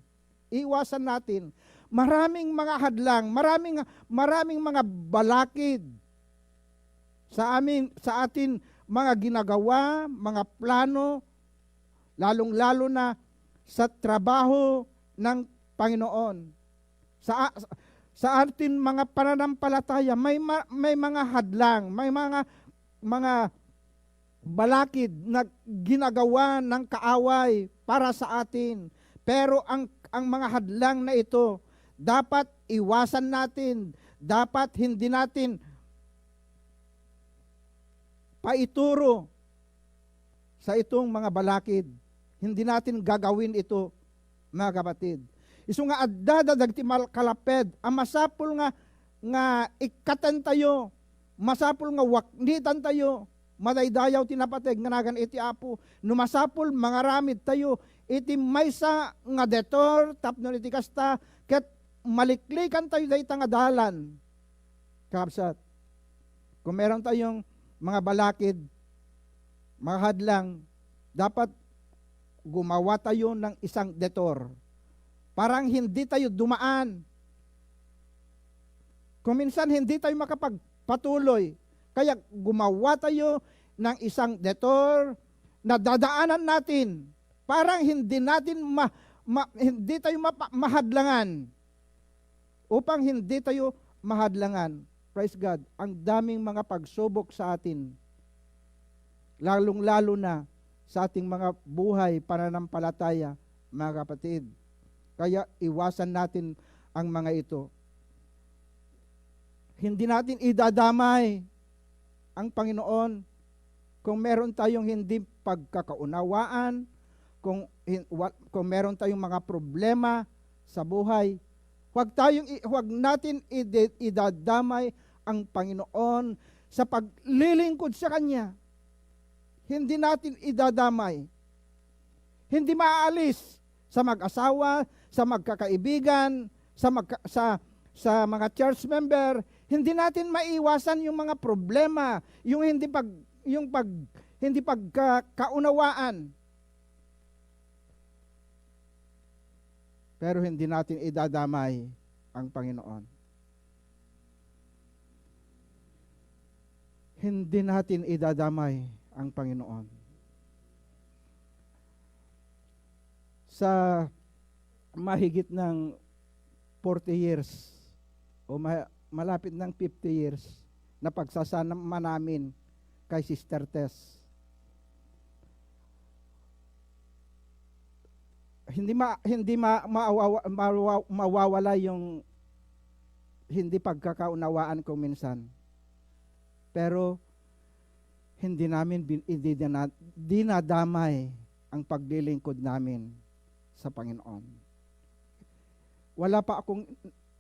Iiwasan natin. Maraming mga hadlang, maraming, maraming mga balakid sa amin, sa atin mga ginagawa, mga plano, lalong-lalo na sa trabaho ng Panginoon. Sa, sa atin mga pananampalataya, may ma-, may mga hadlang, may mga, mga balakid na ginagawa ng kaaway para sa atin. Pero ang, ang mga hadlang na ito, dapat iwasan natin, dapat hindi natin paituro sa itong mga balakid. Hindi natin gagawin ito, mga kapatid. Isu nga adda dagiti mal-, kalaped a masapul nga, nga ikkaten tayo, masapul nga waknitan tayo, madaydayaw ti napateg nga nagan iti Apo. No masapul, mangaramid tayo iti maysa nga detour tapno iti kasta, ket maliklikan tayo dayta nga dalan. Kabsat, kung meron tayong mga balakid, mga hadlang, dapat gumawa tayo ng isang detour. Parang hindi tayo dumaan. Kung minsan hindi tayo makapagpatuloy, kaya gumawa tayo ng isang detour na dadaanan natin. Parang hindi natin ma-, ma-, hindi tayo mapa-, mahadlangan. Upang hindi tayo mahadlangan. Praise God. Ang daming mga pagsubok sa atin. Lalong-lalo na sa ating mga buhay pananampalataya, mga kapatid. Kaya iwasan natin ang mga ito. Hindi natin idadamay ang Panginoon kung meron tayong hindi pagkakaunawaan, kung hin-, wa-, kung meron tayong mga problema sa buhay, huwag tayong i-, huwag natin ide-, idadamay ang Panginoon sa paglilingkod sa Kanya. Hindi natin idadamay. Hindi maaalis sa mag-asawa, sa magkakaibigan, sa magka-, sa, sa mga church member. Hindi natin maiwasan yung mga problema, yung hindi pag-, yung pag-, hindi pagkakaunawaan. Pero hindi natin idadamay ang Panginoon. Hindi natin idadamay ang Panginoon. Sa mahigit ng forty years o ma-, malapit ng fifty years na pagsasama namin kay Sister Tess, hindi ma-, hindi ma-, maawawa-, mawa-, mawawala yung hindi pagkakaunawaan kung minsan. Pero hindi namin bin-, ididina-, dinadamay ang paglilingkod namin sa Panginoon. Wala pa akong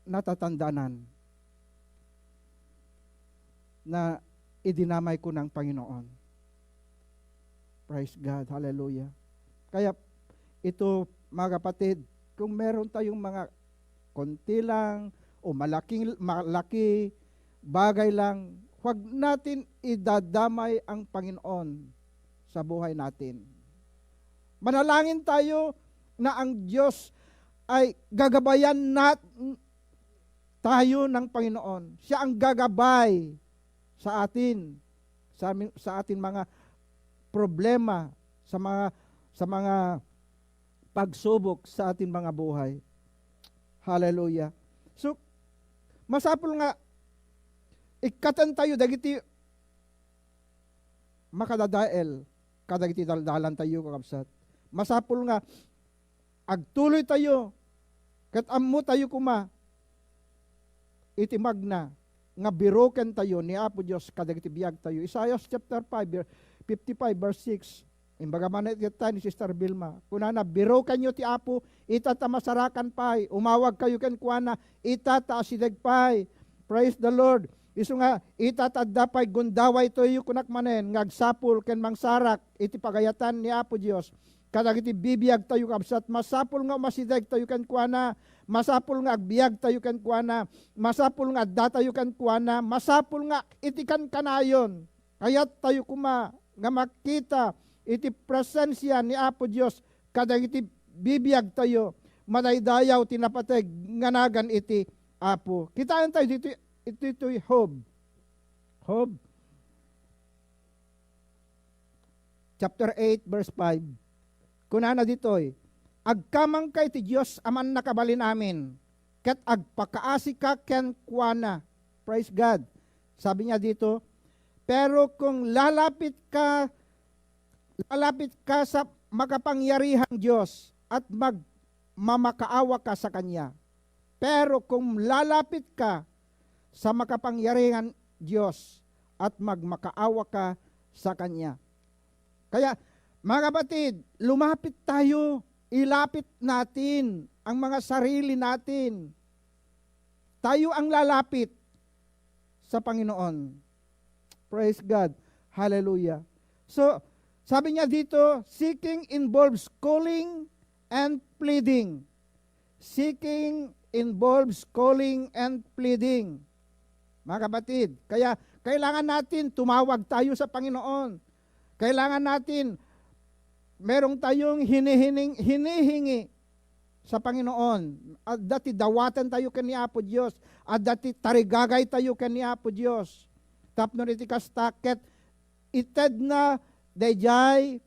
natatandanan na idinamay ko ng Panginoon. Praise God. Hallelujah. Kaya ito, mga kapatid, kung meron tayong mga konti lang o malaking, malaki bagay lang, huwag natin idadamay ang Panginoon sa buhay natin. Manalangin tayo na ang Diyos ay gagabayan nat-, tayo ng Panginoon. Siya ang gagabay sa atin, sa amin, sa ating mga problema, sa mga, sa mga pagsubok sa ating mga buhay. Hallelujah. So, masapul nga ikkaten tayo dagiti makadadael kadagiti daldalan tayo, kakabsat. Masapul nga agtuloy tayo ket ammo tayo koma iti magna nga biroken tayo ni Apo Dios kadagiti biag tayo. Isaiah chapter five, ver-, fifty-five, verse six. Imbaga man iti ni Sister Vilma. Kunana, "Birokenyo ti Apo, ita ta masarakan pay. Umawag kayo kenkuana, ita ta asideg pay." Praise the Lord. Isu nga, ita ta adda pay gundaway tayo kunak manen nga agsapul ken mangsarak iti pagayatan ni Apo Dios. Kadagiti bibiag tayo, kabsat, masapul nga umasideg tayo kenkuana. masapul nga agbiag tayo kenkuana, masapul nga adda tayo kenkuana, masapul nga iti kankanayon, kayat tayo koma nga makita iti presensia ni Apo Dios kadagiti bibiag tayo, madaydayaw ti napateg nga nagan iti Apo. Kitaen tayo ditoy, ditoy Job. Job chapter eight, verse five. Kunana ditoy, "Agkamangka iti Dios a Mannakabalin-amin, ket agpakaasika kenkuana." Praise God. Sabi niya dito, "Pero kung lalapit ka, lalapit ka sa makapangyarihang Dios at mag-, mamakaawa ka sa kanya." Pero kung lalapit ka sa makapangyarihan Dios at magmakaawa ka sa Kanya. Kaya, mga kapatid, lumapit tayo, ilapit natin ang mga sarili natin. Tayo ang lalapit sa Panginoon. Praise God. Hallelujah. So, sabi niya dito, seeking involves calling and pleading. Seeking involves calling and pleading. Mga kapatid, kaya kailangan natin tumawag tayo sa Panginoon. Kailangan natin merong tayong hinihining-, hinihingi sa Panginoon. Adda ti dawatan tayo ken ni Apo Dios. Adda ti tarigagay tayo ken ni Apo Dios. Tapno iti kasta, ket itedna daydiay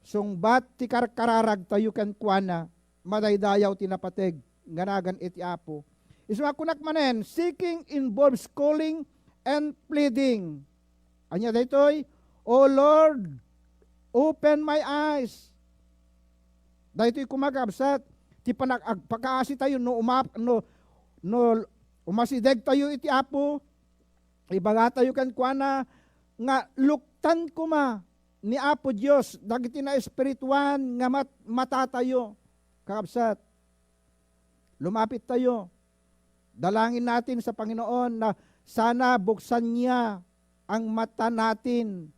sungbat ti karkararag tayo kenkuana, madaydayaw ti napateg nga nagan iti Apo. Isu nga kunak manen, seeking involves calling and pleading. Ania daytoy? "O Lord, open my eyes." Daytoy koma, kakabsat, ti panag-, agpakaasi tayo no umap-, no, no umasideg tayo iti Apo, ibaga tayo kenkuana nga luktan koma ni Apo Dios dagiti naespirituan nga mat-, mata tayo, kakabsat. Lumapit tayo. Dalangin natin sa Panginoon na sana buksan niya ang mata natin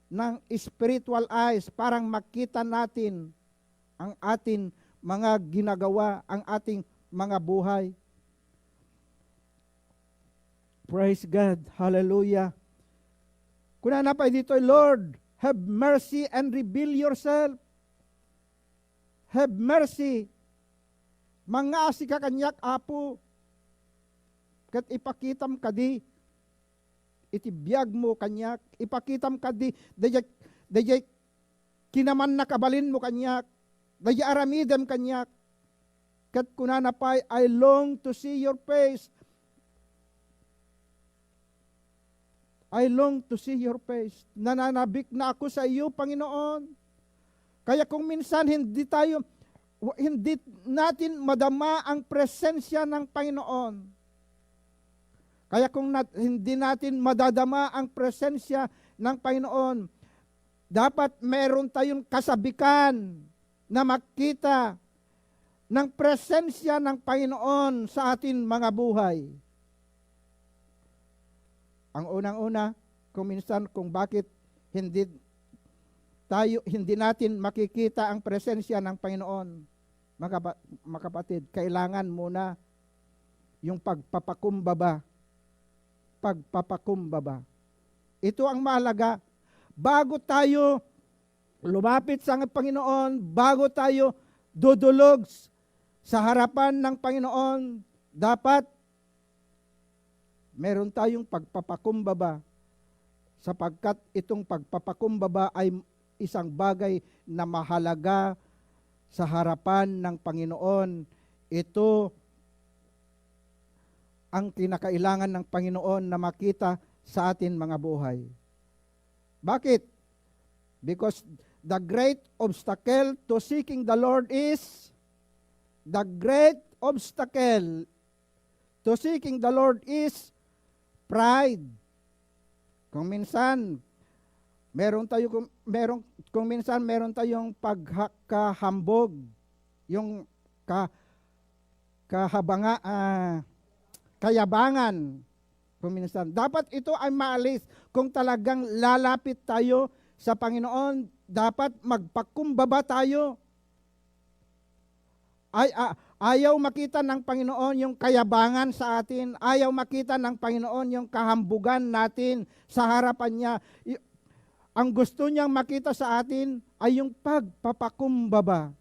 ng spiritual eyes para makita natin ang ating mga ginagawa, ang ating mga buhay. Praise God. Hallelujah. Kunana pay ditoy, "Lord, have mercy and reveal yourself." Have mercy. Mangngaasi ka kaniak, Apo. Ket ipakitam kadi iti biagmo kaniak. Ipakitam kadi daydiay, daydiay kinamannakabalinmo kaniak. Daydiay aramidem kaniak. Ket kunana pay, "I long to see your face." "I long to see your face." Nananabik na ako sa iyo, Panginoon. Kaya kung minsan hindi tayo, wa-, hindi natin madama ang presensya ng Panginoon. Kaya kung nat-, hindi natin madadama ang presensya ng Panginoon, dapat meron tayong kasabikan na makita ng presensya ng Panginoon sa atin mga buhay. Ang unang-una, kung minsan, kung bakit hindi tayo, hindi natin makikita ang presensya ng Panginoon, mga kapa-, mga kapatid, kailangan muna yung pagpapakumbaba. Pagpapakumbaba. Ito ang mahalaga. Bago tayo lumapit sa Panginoon, bago tayo dudulog s-, sa harapan ng Panginoon, dapat meron tayong pagpapakumbaba, sapagkat itong pagpapakumbaba ay isang bagay na mahalaga sa harapan ng Panginoon. Ito ang kinakailangan ng Panginoon na makita sa atin mga buhay. Bakit? Because the great obstacle to seeking the Lord is, the great obstacle to seeking the Lord is pride. Kung minsan, meron tayo, kung, meron, kung minsan meron tayong pagkahambog, yung ka-, kahabanga-, ah, kayabangan. Kung minsan, dapat ito ay maalis. Kung talagang lalapit tayo sa Panginoon, dapat magpakumbaba tayo. I, ah, Ayaw makita ng Panginoon yung kayabangan sa atin. Ayaw makita ng Panginoon yung kahambugan natin sa harapan niya. Y-, ang gusto niyang makita sa atin ay yung pagpapakumbaba.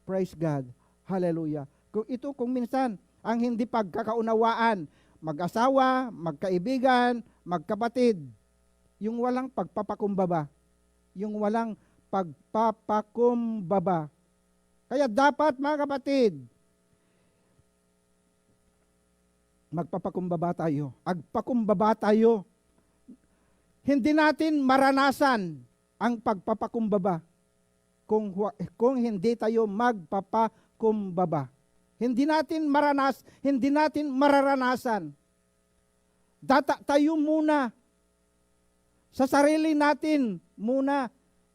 Praise God. Hallelujah. Kung ito, kung minsan, ang hindi pagkakaunawaan, mag-asawa, magkaibigan, magkapatid, yung walang pagpapakumbaba. Yung walang pagpapakumbaba. Kaya dapat, mga kapatid, magpapakumbaba tayo. Agpakumbaba tayo. Hindi natin maranasan ang pagpapakumbaba kung hua-, kung hindi tayo magpapakumbaba. Hindi natin maranas-, hindi natin mararanasan. Data tayo muna sa sarili natin muna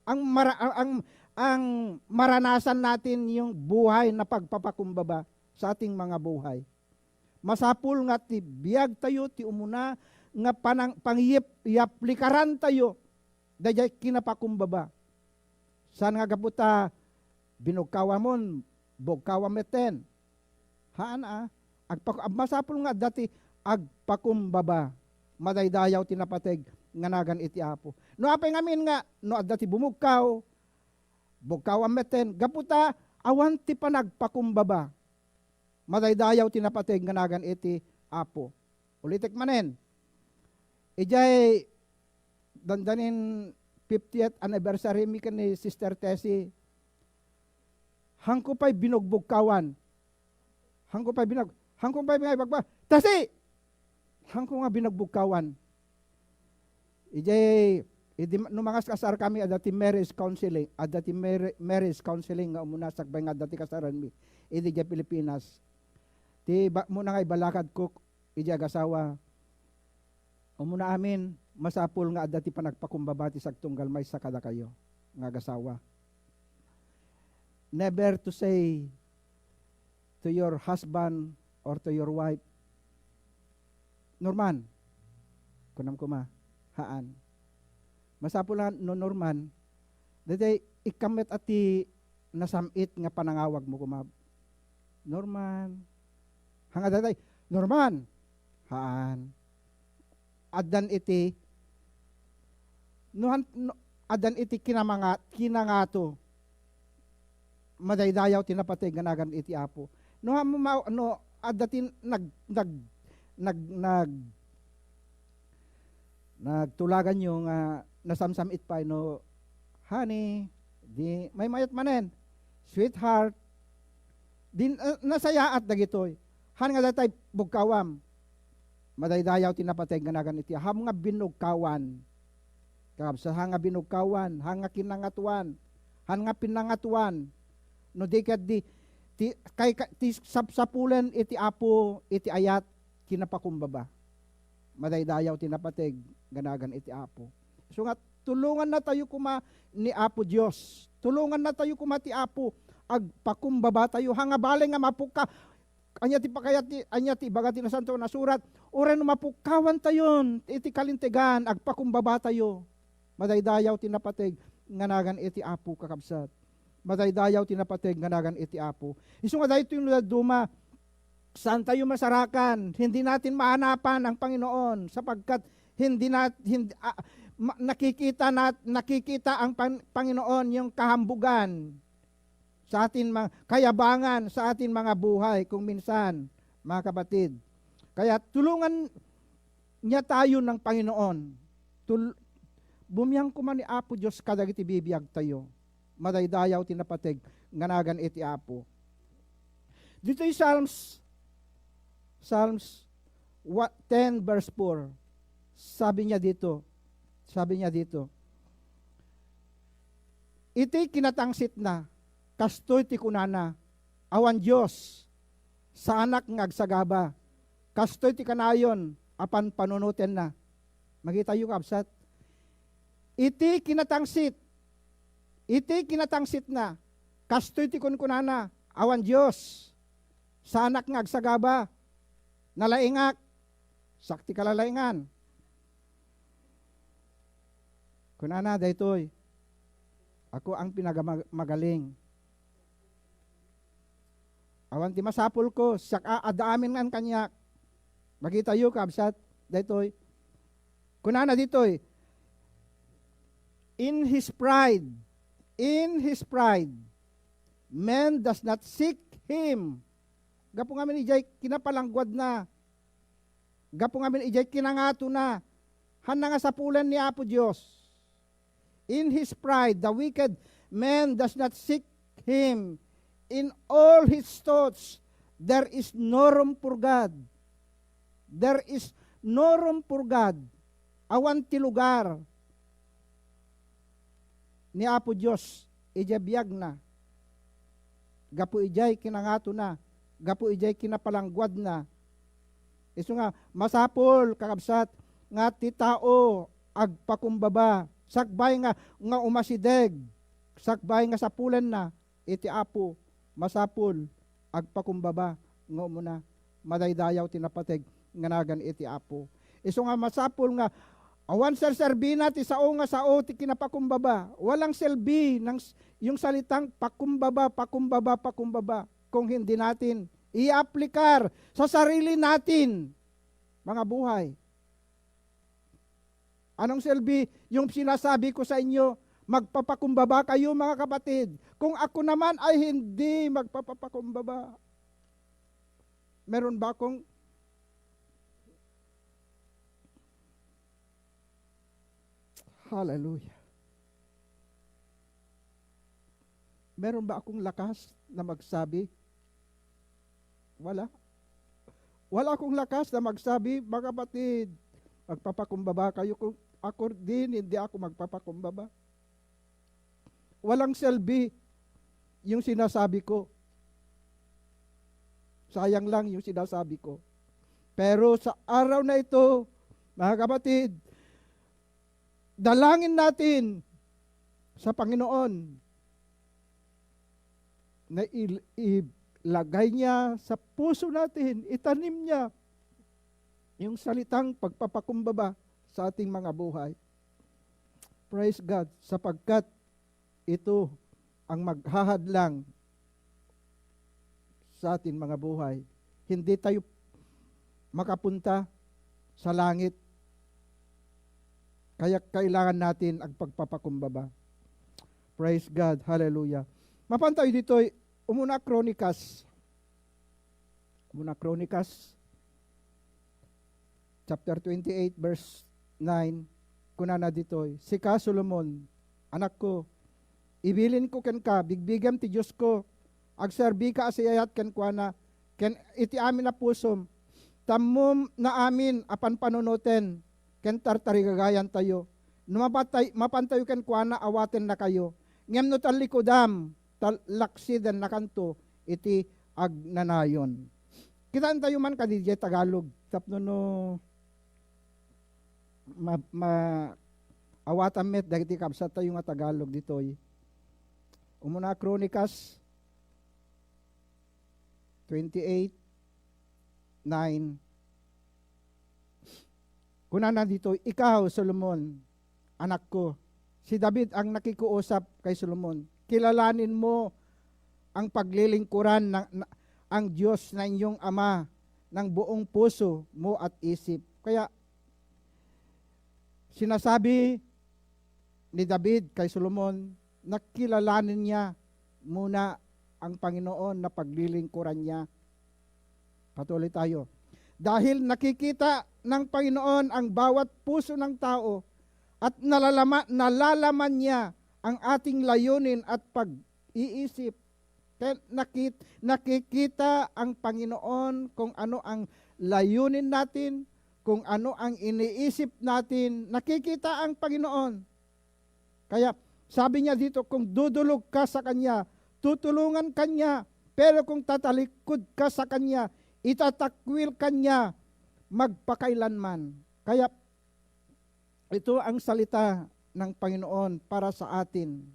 ang mara-, ang, ang, ang maranasan natin yung buhay na pagpapakumbaba sa ating mga buhay. Masapul nga ti biag tayo ti umuna nga panang-, pangyip-, yaplikaran tayo dayjay kinapakumbaba. Saan nga gapu ta binugkawamon, bugkawam metten. Haan a, agpaku-, ag-, masapul nga adda ti agpakumbaba. Madaydayaw ti napateg nga nagan iti Apo. No apay ngamin nga, no adda ti bumugkaw, bugkawam metten, gapu ta awan ti panagpakumbaba. Madaydayaw ti napateg nga nagan iti Apo. Ulitek manen, idiay dandanin fiftieth anniversary mi ken ni Sister Tessie, hangko pay binugbugkawan. Hangko pay binag-, hangko pay nga ibagba, "Tessie!" Hangko nga binugbugkawan. Idiay, idi ma-, no mangaskasar kami, adda ti marriage counseling, adda ti mar-, marriage counseling nga umuna sakbay nga adda ti kasaranmi. Idi diay Pilipinas. Ti ba-, muna nga ibalakadko, idiay agasawa, umuna amin, masapul nga adda ti panagpakumbaba ti sagtunggal maysa kadakayo nga agasawa. Never to say to your husband or to your wife, "Norman," kunam koma, haan. Masapul nga no Norman, daytoy ikkan met a ti nasam-it nga panangawagmo koma, "Norman." Hanga daytoy, "Norman." Haan. Addan iti, no han-, no, addan iti kinamanga-, kinangato. Madaydayaw ti napateg nga nagan iti Apo. No, ha-, ma-, no, adda ti nag-, nag-, nag-, nag-, nagtulaganyo nga nasamsam-it pay no, "Honey, di, maymayat manen, sweetheart." Din, ah, nasayaat dagitoy. Han nga daytay bugkawam. Madaydayaw ti napateg nga nagan iti ham nga binugkawan. Kabsa, han nga binugkawan, han nga kinangatuan, han nga pinangatuan. No di ket di, ti, kay, ka-, ti sapsapulen iti Apo, iti ayat, kinapakumbaba. Madaydayaw ti napateg nga nagan iti Apo. Isu nga, tulonganna tayo koma ni Apo Dios. Tulonganna tayo koma ti Apo. Agpakumbaba tayo. Hanga bale nga mapukka-, ania ti pakayat ti, ania ti ibaga ti Nasanto a Surat? Uray no mapukkawan tayon iti kalintegan, agpakumbaba tayo. Madaydayaw ti napateg nga nagan iti Apo, kakabsat. Madaydayaw ti napateg nga nagan iti Apo. Isu nga daytoy no dadduma, saan tayo masarakan? Hindi natin mahanapan ang Panginoon sapagkat hindi nat-, hindi, ah, ma-, nakikita nat-, nakikita ang Pan-, Panginoon yung kahambugan sa atin mga kayabangan, sa atin mga buhay kung minsan, mga kapatid. Kaya tulungan niya tayo ng Panginoon. Tul-, bumiang koma ni Apo Dios kadagiti bibiag tayo. Madaydayaw ti napateg nga nagan iti Apo. Ditoy Psalms, Psalms wa-, ten verse four, sabi niya dito, sabi niya dito, "Iti kinatangsitna, kastoy ti kunana, 'Awan Dios, saanak nga agsagaba.' Kastoy ti kanayon a panpanunotenna." Makitayo, kabsat. Iti kinatangsit, iti kinatangsitna, kastoy ti kunkunana, "Awan Dios, saanak nga agsagaba, nalaingak, sak ti kalalaingan." Kunana daytoy, "Ako ang pinagamagaling." Awan ti masapulko, siak a, adda amin nga kaniak. Makitayo, kabsat, daytoy. Kunana ditoy, "In his pride, in his pride, man does not seek him." Gapu ngamin idiay kinapalangguadna, gapu ngamin idiay kinangatona, haanna nga sapulen ni Apo Dios. In his pride, the wicked man does not seek him. In all his thoughts, there is no room for God. There is no room for God. Awan ti lugar ni Apo Dios idiay biagna. Gapu idiay kinangatona, gapu idiay kinapalangguadna. Isu nga, masapul, kakabsat, nga ti tao agpakumbaba, sakbay nga, nga umasideg, sakbay nga sapulenna iti Apo, masapul agpakumbaba nga umuna, madaydayaw ti napateg nga nagan iti Apo. Isu nga masapul nga awan serserbina ti sao nga sao ti kinapakumbaba. Walang selbi ng s-, yung salitang pakumbaba, pakumbaba, pakumbaba kung hindi natin i-aplikar sa sarili natin, mga buhay. Anong selbi yung sinasabi ko sa inyo? Magpapakumbaba kayo, mga kapatid. Kung ako naman ay hindi magpapapakumbaba. Meron ba akong, hallelujah. Meron ba akong lakas na magsabi? Wala. Wala akong lakas na magsabi, "Mga kapatid, magpapakumbaba kayo." Kung ako din, hindi ako magpapakumbaba. Walang selbi yung sinasabi ko. Sayang lang yung sinasabi ko. Pero sa araw na ito, mga kapatid, dalangin natin sa Panginoon na il-, ilagay niya sa puso natin, itanim niya yung salitang pagpapakumbaba sa ating mga buhay. Praise God, sapagkat ito ang maghahadlang sa ating mga buhay. Hindi tayo makapunta sa langit. Kaya kailangan natin agpagpapakumbaba. Praise God. Hallelujah. Mapan tayo ditoy, umuna Kronikas. Umuna Kronikas, chapter twenty-eight, verse nine, kunana ditoy, "Sika, Solomon, anakko, ibilinko kenka, bigbigem ti Diosko, agserbika a siayat kenkuana, ken iti amin a pusom, tammom na amin a panpanunoten, ken tartarigagayantayo. No mapatay-, mapantayo kenkuana, awatennakayo. Ngem no tallikudam, tal-, laksidennakanto iti agnanayon." Kitaentayo man kadi diay Tagalog, tapno no ma-, ma-, awatan met dagiti kabsattayo nga Tagalog ditoy. Umuna Kronikas twenty-eight nine. Kunana ditoy, "Ikaw, Solomon, anakko, si David ang nakikuusap kay Solomon. Kilalanin mo ang paglilingkuran ng, na, ang Diyos na inyong ama ng buong puso mo at isip." Kaya sinasabi ni David kay Solomon na kilalanin niya muna ang Panginoon na paglilingkuran niya. Patuloy tayo. Dahil nakikita ng Panginoon ang bawat puso ng tao at nalalama-, nalalaman niya ang ating layunin at pag-iisip. Kaya nakit-, nakikita ang Panginoon kung ano ang layunin natin, kung ano ang iniisip natin. Nakikita ang Panginoon. Kaya sabi niya dito, "Kung dudulog ka sa Kanya, tutulungan ka niya. Pero kung tatalikod ka sa Kanya, itatakwil ka niya magpakailanman." Kaya ito ang salita ng Panginoon para sa atin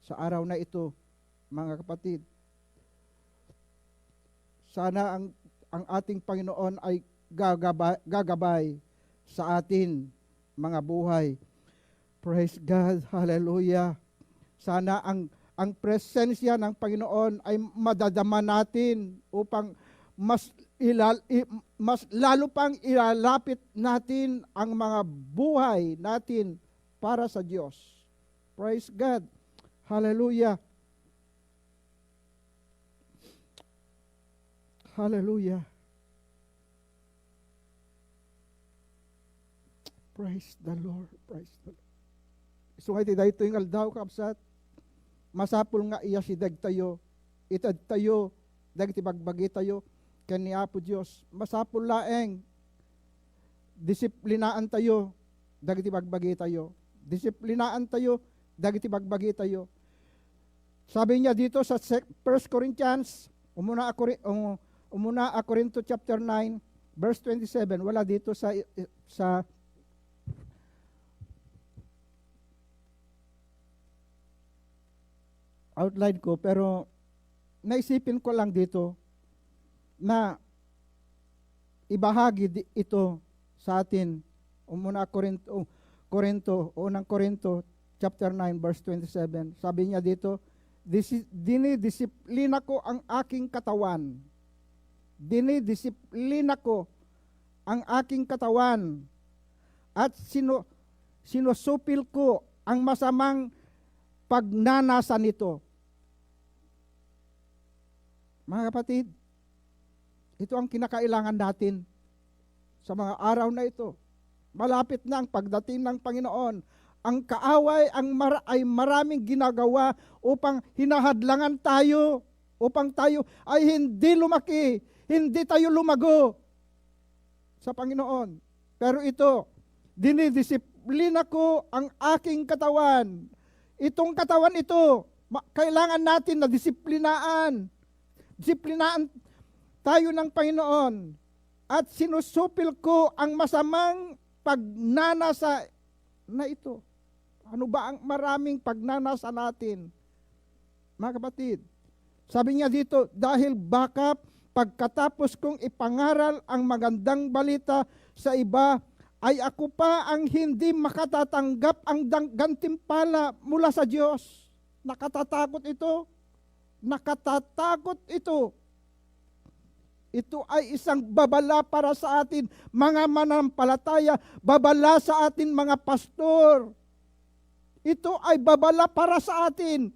sa araw na ito, mga kapatid. Sana ang, ang ating Panginoon ay gagaba-, gagabay sa atin, mga buhay. Praise God. Hallelujah. Sana ang, ang presensya ng Panginoon ay madadama natin upang mas ilal-, i-, mas lalo pang ilalapit natin ang mga buhay natin para sa Diyos. Praise God. Hallelujah. Hallelujah. Praise the Lord. Praise the Lord. Isu nga iti daytoy nga aldaw, kabsat, masapul nga iyasidegtayo, itedtayo dagiti bagbagitayo ken ni Apo Dios. Masapul laeng disiplinaantayo dagiti bagbagitayo. Disiplinaantayo dagiti bagbagitayo. Sabi niya dito sa sec-, First Corinthians, umuna a Cori-, um, umuna a Corinto chapter nine, verse twenty-seven. Wala dito sa, sa outline ko, pero naisipin ko lang dito na ibahagi di-, ito sa atin. Umuna a Corinto, Corinto, unang Corinto, chapter nine, verse twenty-seven. Sabi niya dito, "Disi-, dinidisiplina ko ang aking katawan. Dinidisiplina ko ang aking katawan. At sinu-, sinusupil ko ang masamang pagnanasa nito." Mga kapatid, ito ang kinakailangan natin sa mga araw na ito. Malapit na ang pagdating ng Panginoon. Ang kaaway ang mar-, ay maraming ginagawa upang hinahadlangan tayo, upang tayo ay hindi lumaki, hindi tayo lumago sa Panginoon. Pero ito, "Dinidisiplina ko ang aking katawan." Itong katawan ito, ma-, kailangan natin na disiplinaan. Disiplinaan tayo ng Panginoon. "At sinusupil ko ang masamang pagnanasa na ito." Ano ba ang maraming pagnanasa natin? Mga kapatid, sabi niya dito, "Dahil baka pagkatapos kong ipangaral ang magandang balita sa iba, ay ako pa ang hindi makatatanggap ang dang-, gantimpala mula sa Diyos." Nakatatakot ito. Nakatatakot ito. Ito ay isang babala para sa atin, mga mananampalataya, babala sa atin, mga pastor. Ito ay babala para sa atin.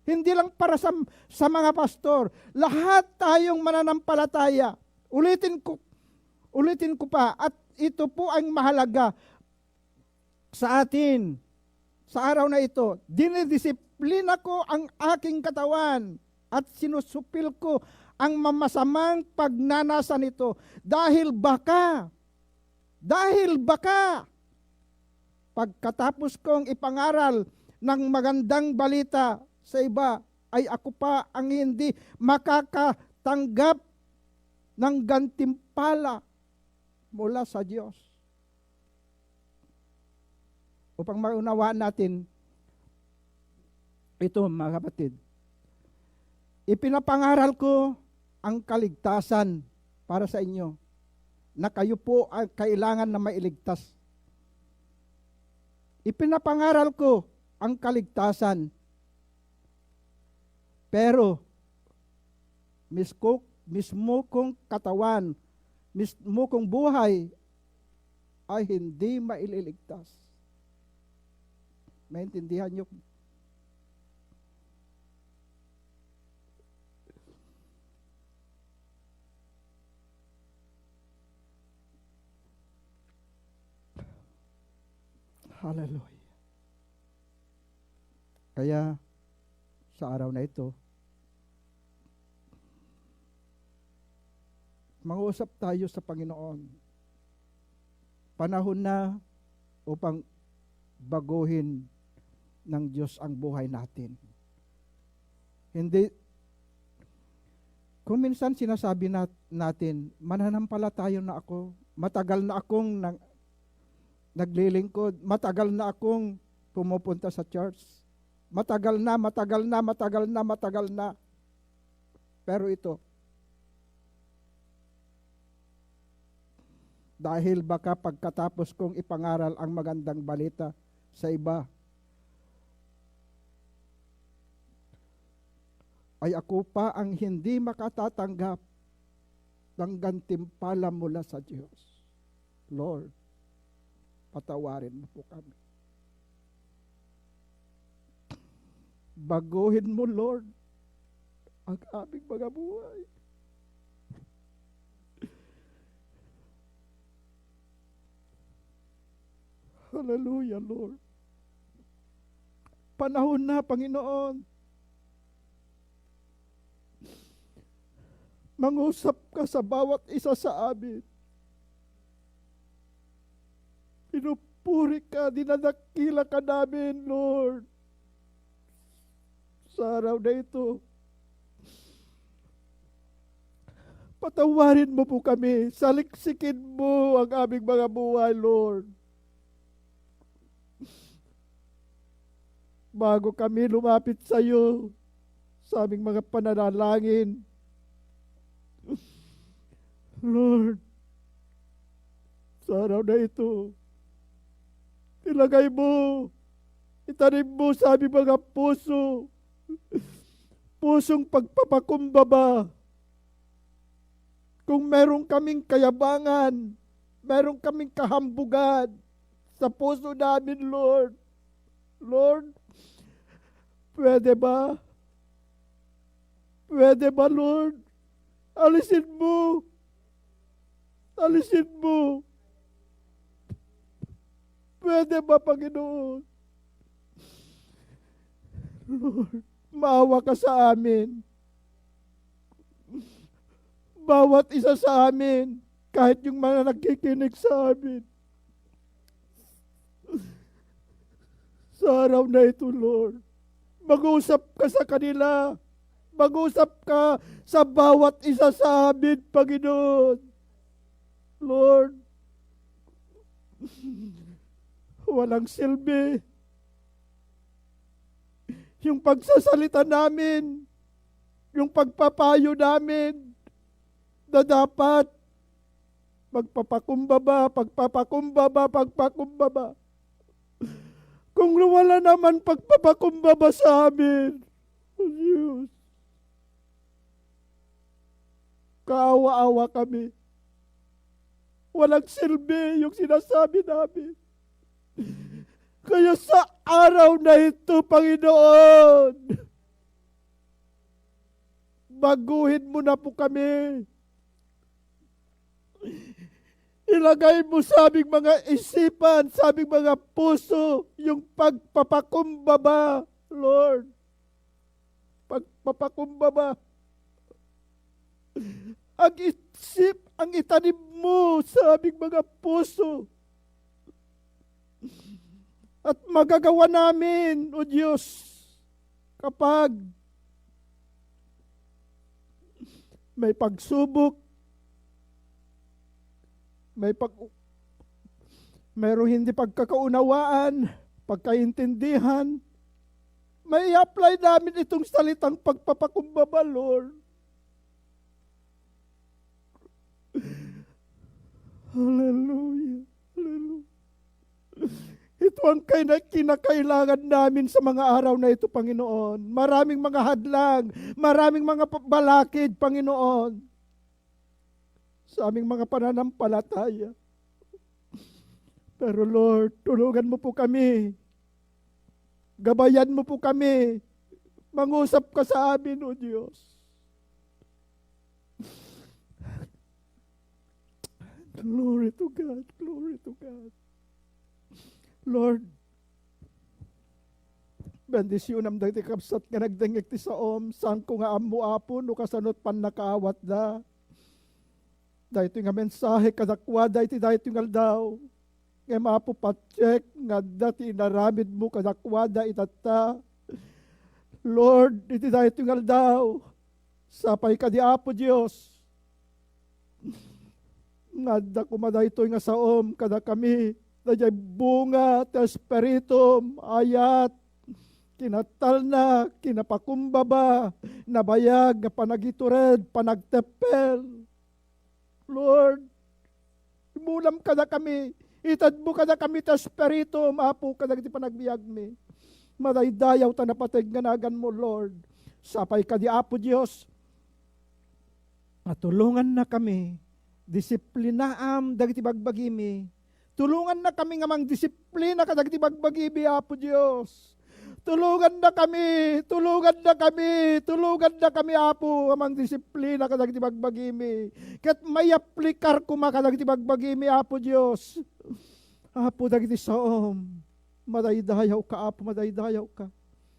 Hindi lang para sa, sa mga pastor. Lahat tayong mananampalataya. Ulitin ko, ulitin ko pa, at ito po ang mahalaga sa atin sa araw na ito. "Dinidisiplina ko ang aking katawan at sinusupil ko ang mamasamang pagnanasa nito. Dahil baka, dahil baka, pagkatapos kong ipangaral ng magandang balita sa iba, ay ako pa ang hindi makakatanggap ng gantimpala mula sa Diyos." Upang maunawaan natin ito, mga kapatid, "Ipinapangaral ko ang kaligtasan para sa inyo, na kayo po ang kailangan na mailigtas. Ipinapangaral ko ang kaligtasan, pero misko-, mismo kong katawan, mismo kong buhay ay hindi maililigtas." Maintindihan niyo? Hallelujah. Kaya, sa araw na ito, manguusap tayo sa Panginoon. Panahon na upang baguhin ng Diyos ang buhay natin. Hindi, kung minsan sinasabi nat-, natin, "Mananampalataya na ako, matagal na akong nang-, naglilingkod, matagal na akong pumupunta sa church. Matagal na, matagal na, matagal na, matagal na." Pero ito, dahil baka pagkatapos kong ipangaral ang magandang balita sa iba, ay ako pa ang hindi makatatanggap ng gantimpala mula sa Diyos. Lord, patawarin mo po kami. Baguhin mo, Lord, ang aming mga buhay. Hallelujah, Lord. Panahon na, Panginoon. Mangusap ka sa bawat isa sa amin. Pinupuri ka, dinadakila ka namin, Lord. Sa araw na ito, patawarin mo po kami. Saliksikin mo ang aming mga buhay, Lord. Bago kami lumapit sa iyo, sa aming mga pananalangin, Lord, sa araw na ito, ilagay mo, itanim mo sa aming mga puso, pusong pagpapakumbaba. Kung meron kaming kayabangan, meron kaming kahambugan sa puso namin, Lord. Lord, pwede ba? Pwede ba, Lord? Alisin mo. Alisin mo. Pwede ba, Panginoon? Lord, maawa ka sa amin. Bawat isa sa amin, kahit yung mga nagkikinig sa amin. Sa araw na ito, Lord, mag-usap ka sa kanila. Mag-usap ka sa bawat isa sa amin, Panginoon. Lord, walang silbi yung pagsasalita namin, yung pagpapayo namin, na dapat magpapakumbaba, pagpapakumbaba, pagpakumbaba. Kung wala naman pagpapakumbaba sa amin, O Diyos, kaawa-awa kami. Walang silbi yung sinasabi namin. Kaya sa araw na ito, Panginoon, baguhin mo na po kami. Ilagay mo sa aming mga isipan, sa aming mga puso, yung pagpapakumbaba, Lord. Pagpapakumbaba. Ang isip, ang itanim mo sa aming mga puso. At magagawa namin, O Diyos, kapag may pagsubok, may pag-, mayroong hindi pagkakaunawaan, pagkaintindihan, may i-apply namin itong salitang pagpapakumbaba, Lord. Hallelujah. Hallelujah. Ito ang kaina-, kinakailangan namin sa mga araw na ito, Panginoon. Maraming mga hadlang, maraming mga pa-, balakid, Panginoon, sa aming mga pananampalataya. Pero Lord, tulungan mo po kami. Gabayan mo po kami. Mangusap ka sa amin, O Diyos. Glory to God. Glory to God. Lord, bendisyonam dagiti kabsat nga nagdengngeg ti saom. Saanko nga ammo, Apo, no kasano ti pannakaawatda. Daytoy nga mensahe kadakuada iti daytoy nga aldaw. Ngem, Apo, patiek nga adda ti inaramidmo kadakuada itatta. Lord, iti daytoy nga aldaw, sapay kadi, Apo Dios, nga adda koma daytoy nga saom kadakami, daydiay bunga ti Espiritum, ayat, kinatalna, kinapakumbaba, nabayag nga panagitured, panagteppel. Lord, imulam kadakami, itedmo kadakami ti Espiritum, Apo, kadagiti panagbiagmi. Madaydayaw ta napateg nga naganmo, Lord. Sapay kadi, Apo Dios, a tulongannakami, disiplinaam dagiti bagbagimi. Tulongannakami nga mangdisiplina kadagiti bagbagimi, Apo Dios. Tulongannakami, tulongannakami, tulongannakami, Apo, nga mangdisiplina kadagiti bagbagimi. Ket mayaplikar koma kadagiti bagbagimi, Apo Dios. Apo, dagiti saom, madaydayawka, Apo, madaydayawka.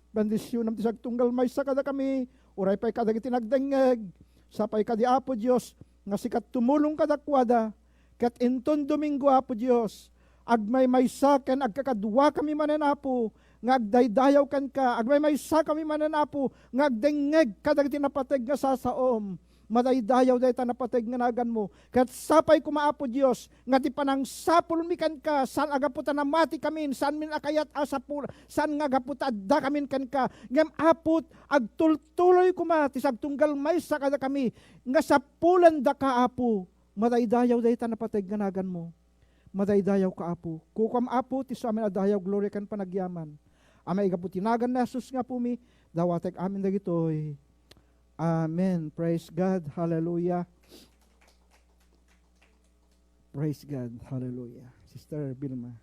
Bendisionam ti sagtunggal maysa kadakami, uray pay kadagiti nagdengngeg. Sapay kadi, Apo Dios, nga sika tumulong kadakuada. Ket inton Domingo, Apo Dios, agmaymaysa ken agkakaduakami manen, Apo, nga agdaydayaw kenka. Agmaymaysa kami manen, Apo, nga agdengngeg kadagiti napateg nga sasaom. Madaydayaw dayta napateg nga naganmo. Ket sapay koma, Apo Dios, nga ti panangsapulmi kenka, saan a gapu ta namati kamin, saanmin a kayat a sapul-, saan nga gapu ta adda kamin kenka. Ngem, Apo, agtultuloy koma ti sagtunggal maysa kadakami nga sapulendaka, Apo. Madaydayaw dayta napateg nga naganmo. Madaydayawka, Apo. Kukuam, Apo, ti isuamin a dayaw, gloria ken panagyaman. A maigapu ti nagan ni Jesus nga Apomi, dawatek amin dagitoy. Amen. Praise God. Hallelujah. Praise God. Hallelujah. Sister Vilma.